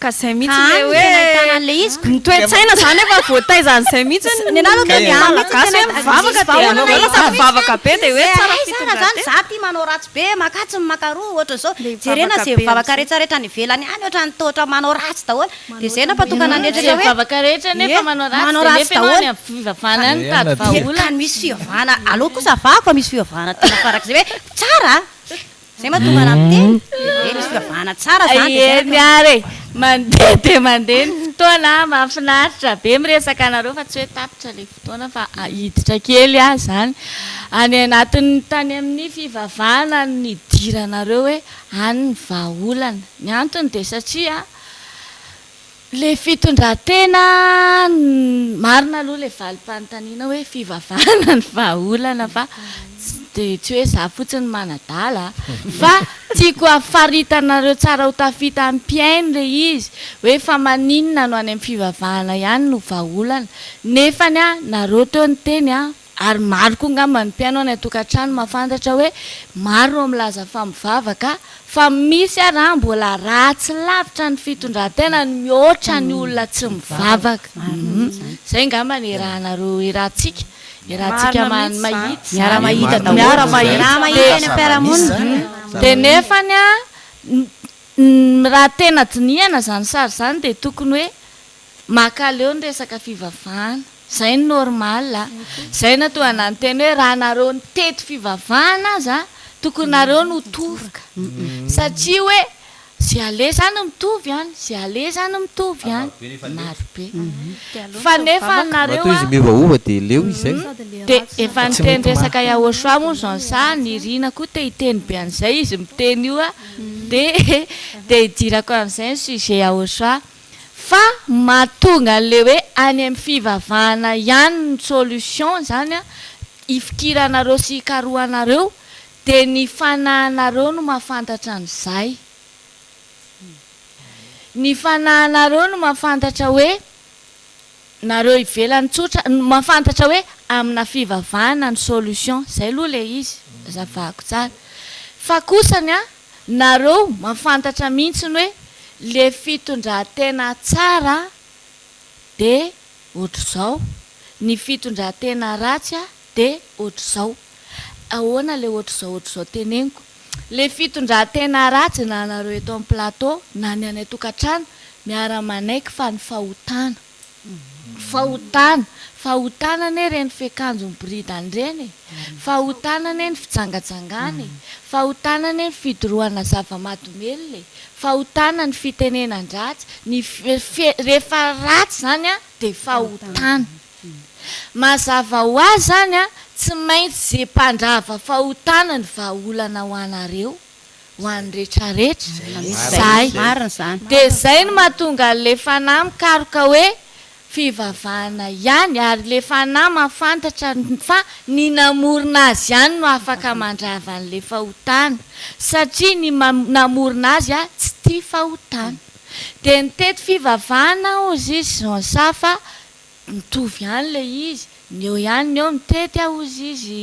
Ka zay Ka mihitsy le any no hoe tena ahitana an'le izy ko. ny toe-tsaina zany efa voataizan'izay mihitsy Ny anah aloha ny tena any mihitsy Malagasy tena hoe mivavaka tsisy dia vahaolana aleo lasa mihitsy mivavaka be dia hoe Zay tsara aiza ara zany fitondran-tena. za ty manao ratsy be makatsy ny makaroa ohatran'izao Le jerena mivavaka ze be mivavaka am'zay. rehetra rehetra any ivelany any ohatran'ny toa ohatran'ny manao ratsy daholo de zay Manoatra nampatokana ny ny Ze rehetra hoe mivavaka rehetra ie nefa manao ratsy manao dia ratsy nefa ianao any daholo amin'ny fivavahana any Ie, mitady na dia. ka vahaolana. ny misy fivavahana aleo kosa avahako fa misy fivavahana tena farak'izay hoe tsara a! Zay mahatonga anah miteny eh misy fivavahana tsara zany de zay Eny ary e! Mandeha dia mandeha ny fotoana, mahafinaritra be miresaka anareo fa tsy hoe tapitra ilay fotoana fa hiditra kely aho izany. Any anatin'ny tany amin'ny fivavahana no nidiranareo hoe any ny vahaolana. Ny antony dia satria Le fitondran-tena, marina aloha le valim-panontaniana hoe fivavahana ny vahaolana fa tsy dia tsy hoe za fotsiny manadala fa tiako hafaritanareo tsara ho tafita amin'ny mpihaino le izy hoe fa maninona no any amin'ny fivavahana ihany no vahaolana nefany a nareo teo niteny a Ary maro koa ngamba ny mpihaino any an-tokantrano mahafantatra hoe maro no milaza fa mivavaka fa misy ary an mbola ratsy lavitra ny fitondran-tenany mihoatra ny olona tsy mivavaka. Izay ngamba ny iarahanareo iarahantsika iarahantsika Marina mihitsy izany. mahita izany. Miara-mahita daholo. Miara-mahita. Miara-mahita eny amin'ny fiarahamonina. Dia nefany an raha tena dinihana izany sary izany dia tokony hoe Mankaleo ny resaka fivavahana. Zay ny normal a. Zay nahatonga anah niteny hoe raha nareo nitety fivavahana aza tokony nareo no toroka. Satria hoe ze aleha zany mitovy any, ze aleha zany mitovy any. Maro be. Fa nefa nareo Matoa izy a. miovaova dia leo izy zay. Dia efa niteny resaka Yahoshua moa Jean Sa, Nirina koa te hiteny be an'izay izy miteny io a. Dia dia hidirako amin'izay ny sujet Yahoshua. Fa mahatonga an'le hoe any amin'ny fivavahana ihany ny solution zany an, hifikiranareo sy hikarohanareo dia ny fanahinareo no mahafantatra an'izay. Ny fanahinareo no mahafantatra hoe nareo ivelany tsotra no mahafantatra hoe amina fivavahana ny solution, zay aloha le izy, azavako tsara. Fa kosany an, Nareo mafantatra mintsiny hoe le fitondratena tsara de otrzao, ny fitondratena ratsy de otrzao. Ahoana le otrzao otrzao teneniko? Le fitondratena ratsy na nareo eto am plateau na ny any antokatrano miara manaiky fa ny fahotana. Fahotana, fahotana anie ireny fiakanjo miboridana ireny e! Fahotana anie ny fijangajangana e! Fahotana anie ny fidorohana zava-mahadomelina e! Fahotana ny fitenenan-dratsy, ny fe, rehefa ratsy izany an, dia fahotana. Mazava ho azy izany an, tsy maintsy ze mpandrava fahotana ny vahaolana ho anareo. ho an'ny retraretra zay. Dia zay no mahatonga an'le fanahy mikaroka hoe fivavahana ihany ary le fanahy mahafantatra fa ny namorona azy ihany no afaka mandrava an'le fahotana satria ny namorona azy tsy tia fahotana. Dia nitety fivavahana hozy izy Jean Sa fa mitovy ihany ilay izy, ny eo ihany ny eo, nitety aho hozy izy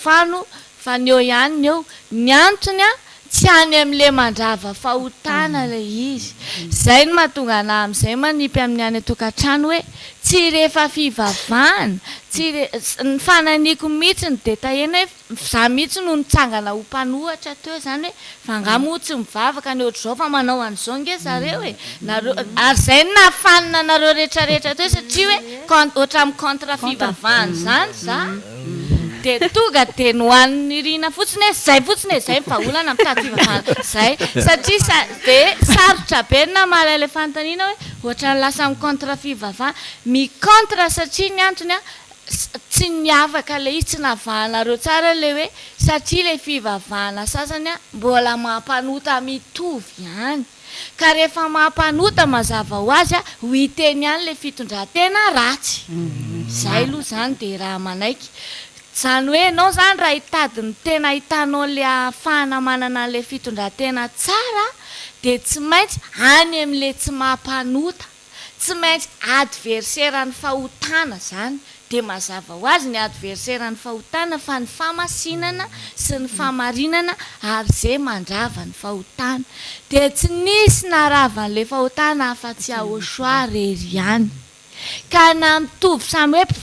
Fano fa ny eo ihany ny eo. Ny antony an, tsy any amin'ilay mandrava fahotana ilay izy. Izay no mahatonga anah amin'izay manipy amin'ny any an-tokantrano hoe tsy rehefa fivavahana, tsy re, ny fanahiniako mihitsy no detailler-na hoe Za mihitsy no nitsangana ho mpanohatra teo zany hoe fa angaha moa tsy mivavaka ny ohatr'izao fa manao an'izao nge zareo e! Nareo ary zay no nahafanina anareo retraretra teo satria hoe con ohatra mi contre fivavahana zany za de tonga de nohanin'i Nirina fotsiny hoe zay fotsiny e zay ny vahaolana mitady fivavahana zay satria sa de sarotra be ny namaly an'ilay fanontaniana hoe ohatran'ny lasa mi contre fivavahana mi contre satria ny antony an Tsy niavaka ilay izy, tsy navahanareo tsara ilay hoe satria ilay fivavahana sasany mbola mampanota mitovy ihany. Ka rehefa mampanota mazava ho azy ho hita eny ihany ilay fitondran-tena ratsy. Izay aloha izany dia raha manaiky. Izany hoe ianao izany raha hitady ny tena ahitanao an'ilay ahafahana manana an'ilay fitondran-tena tsara dia tsy maintsy any amin'ilay tsy mampanota. Tsy maintsy adversaire ny fahotana zany, dia mazava ho azy ny adversaire ny fahotana fa ny famasinana sy ny famarinana ary ze mandrava ny fahotana. Dia tsy nisy narava an'le fahotana afa tsy Yahoshuah rery ihany. Ka na mitovy samy hoe.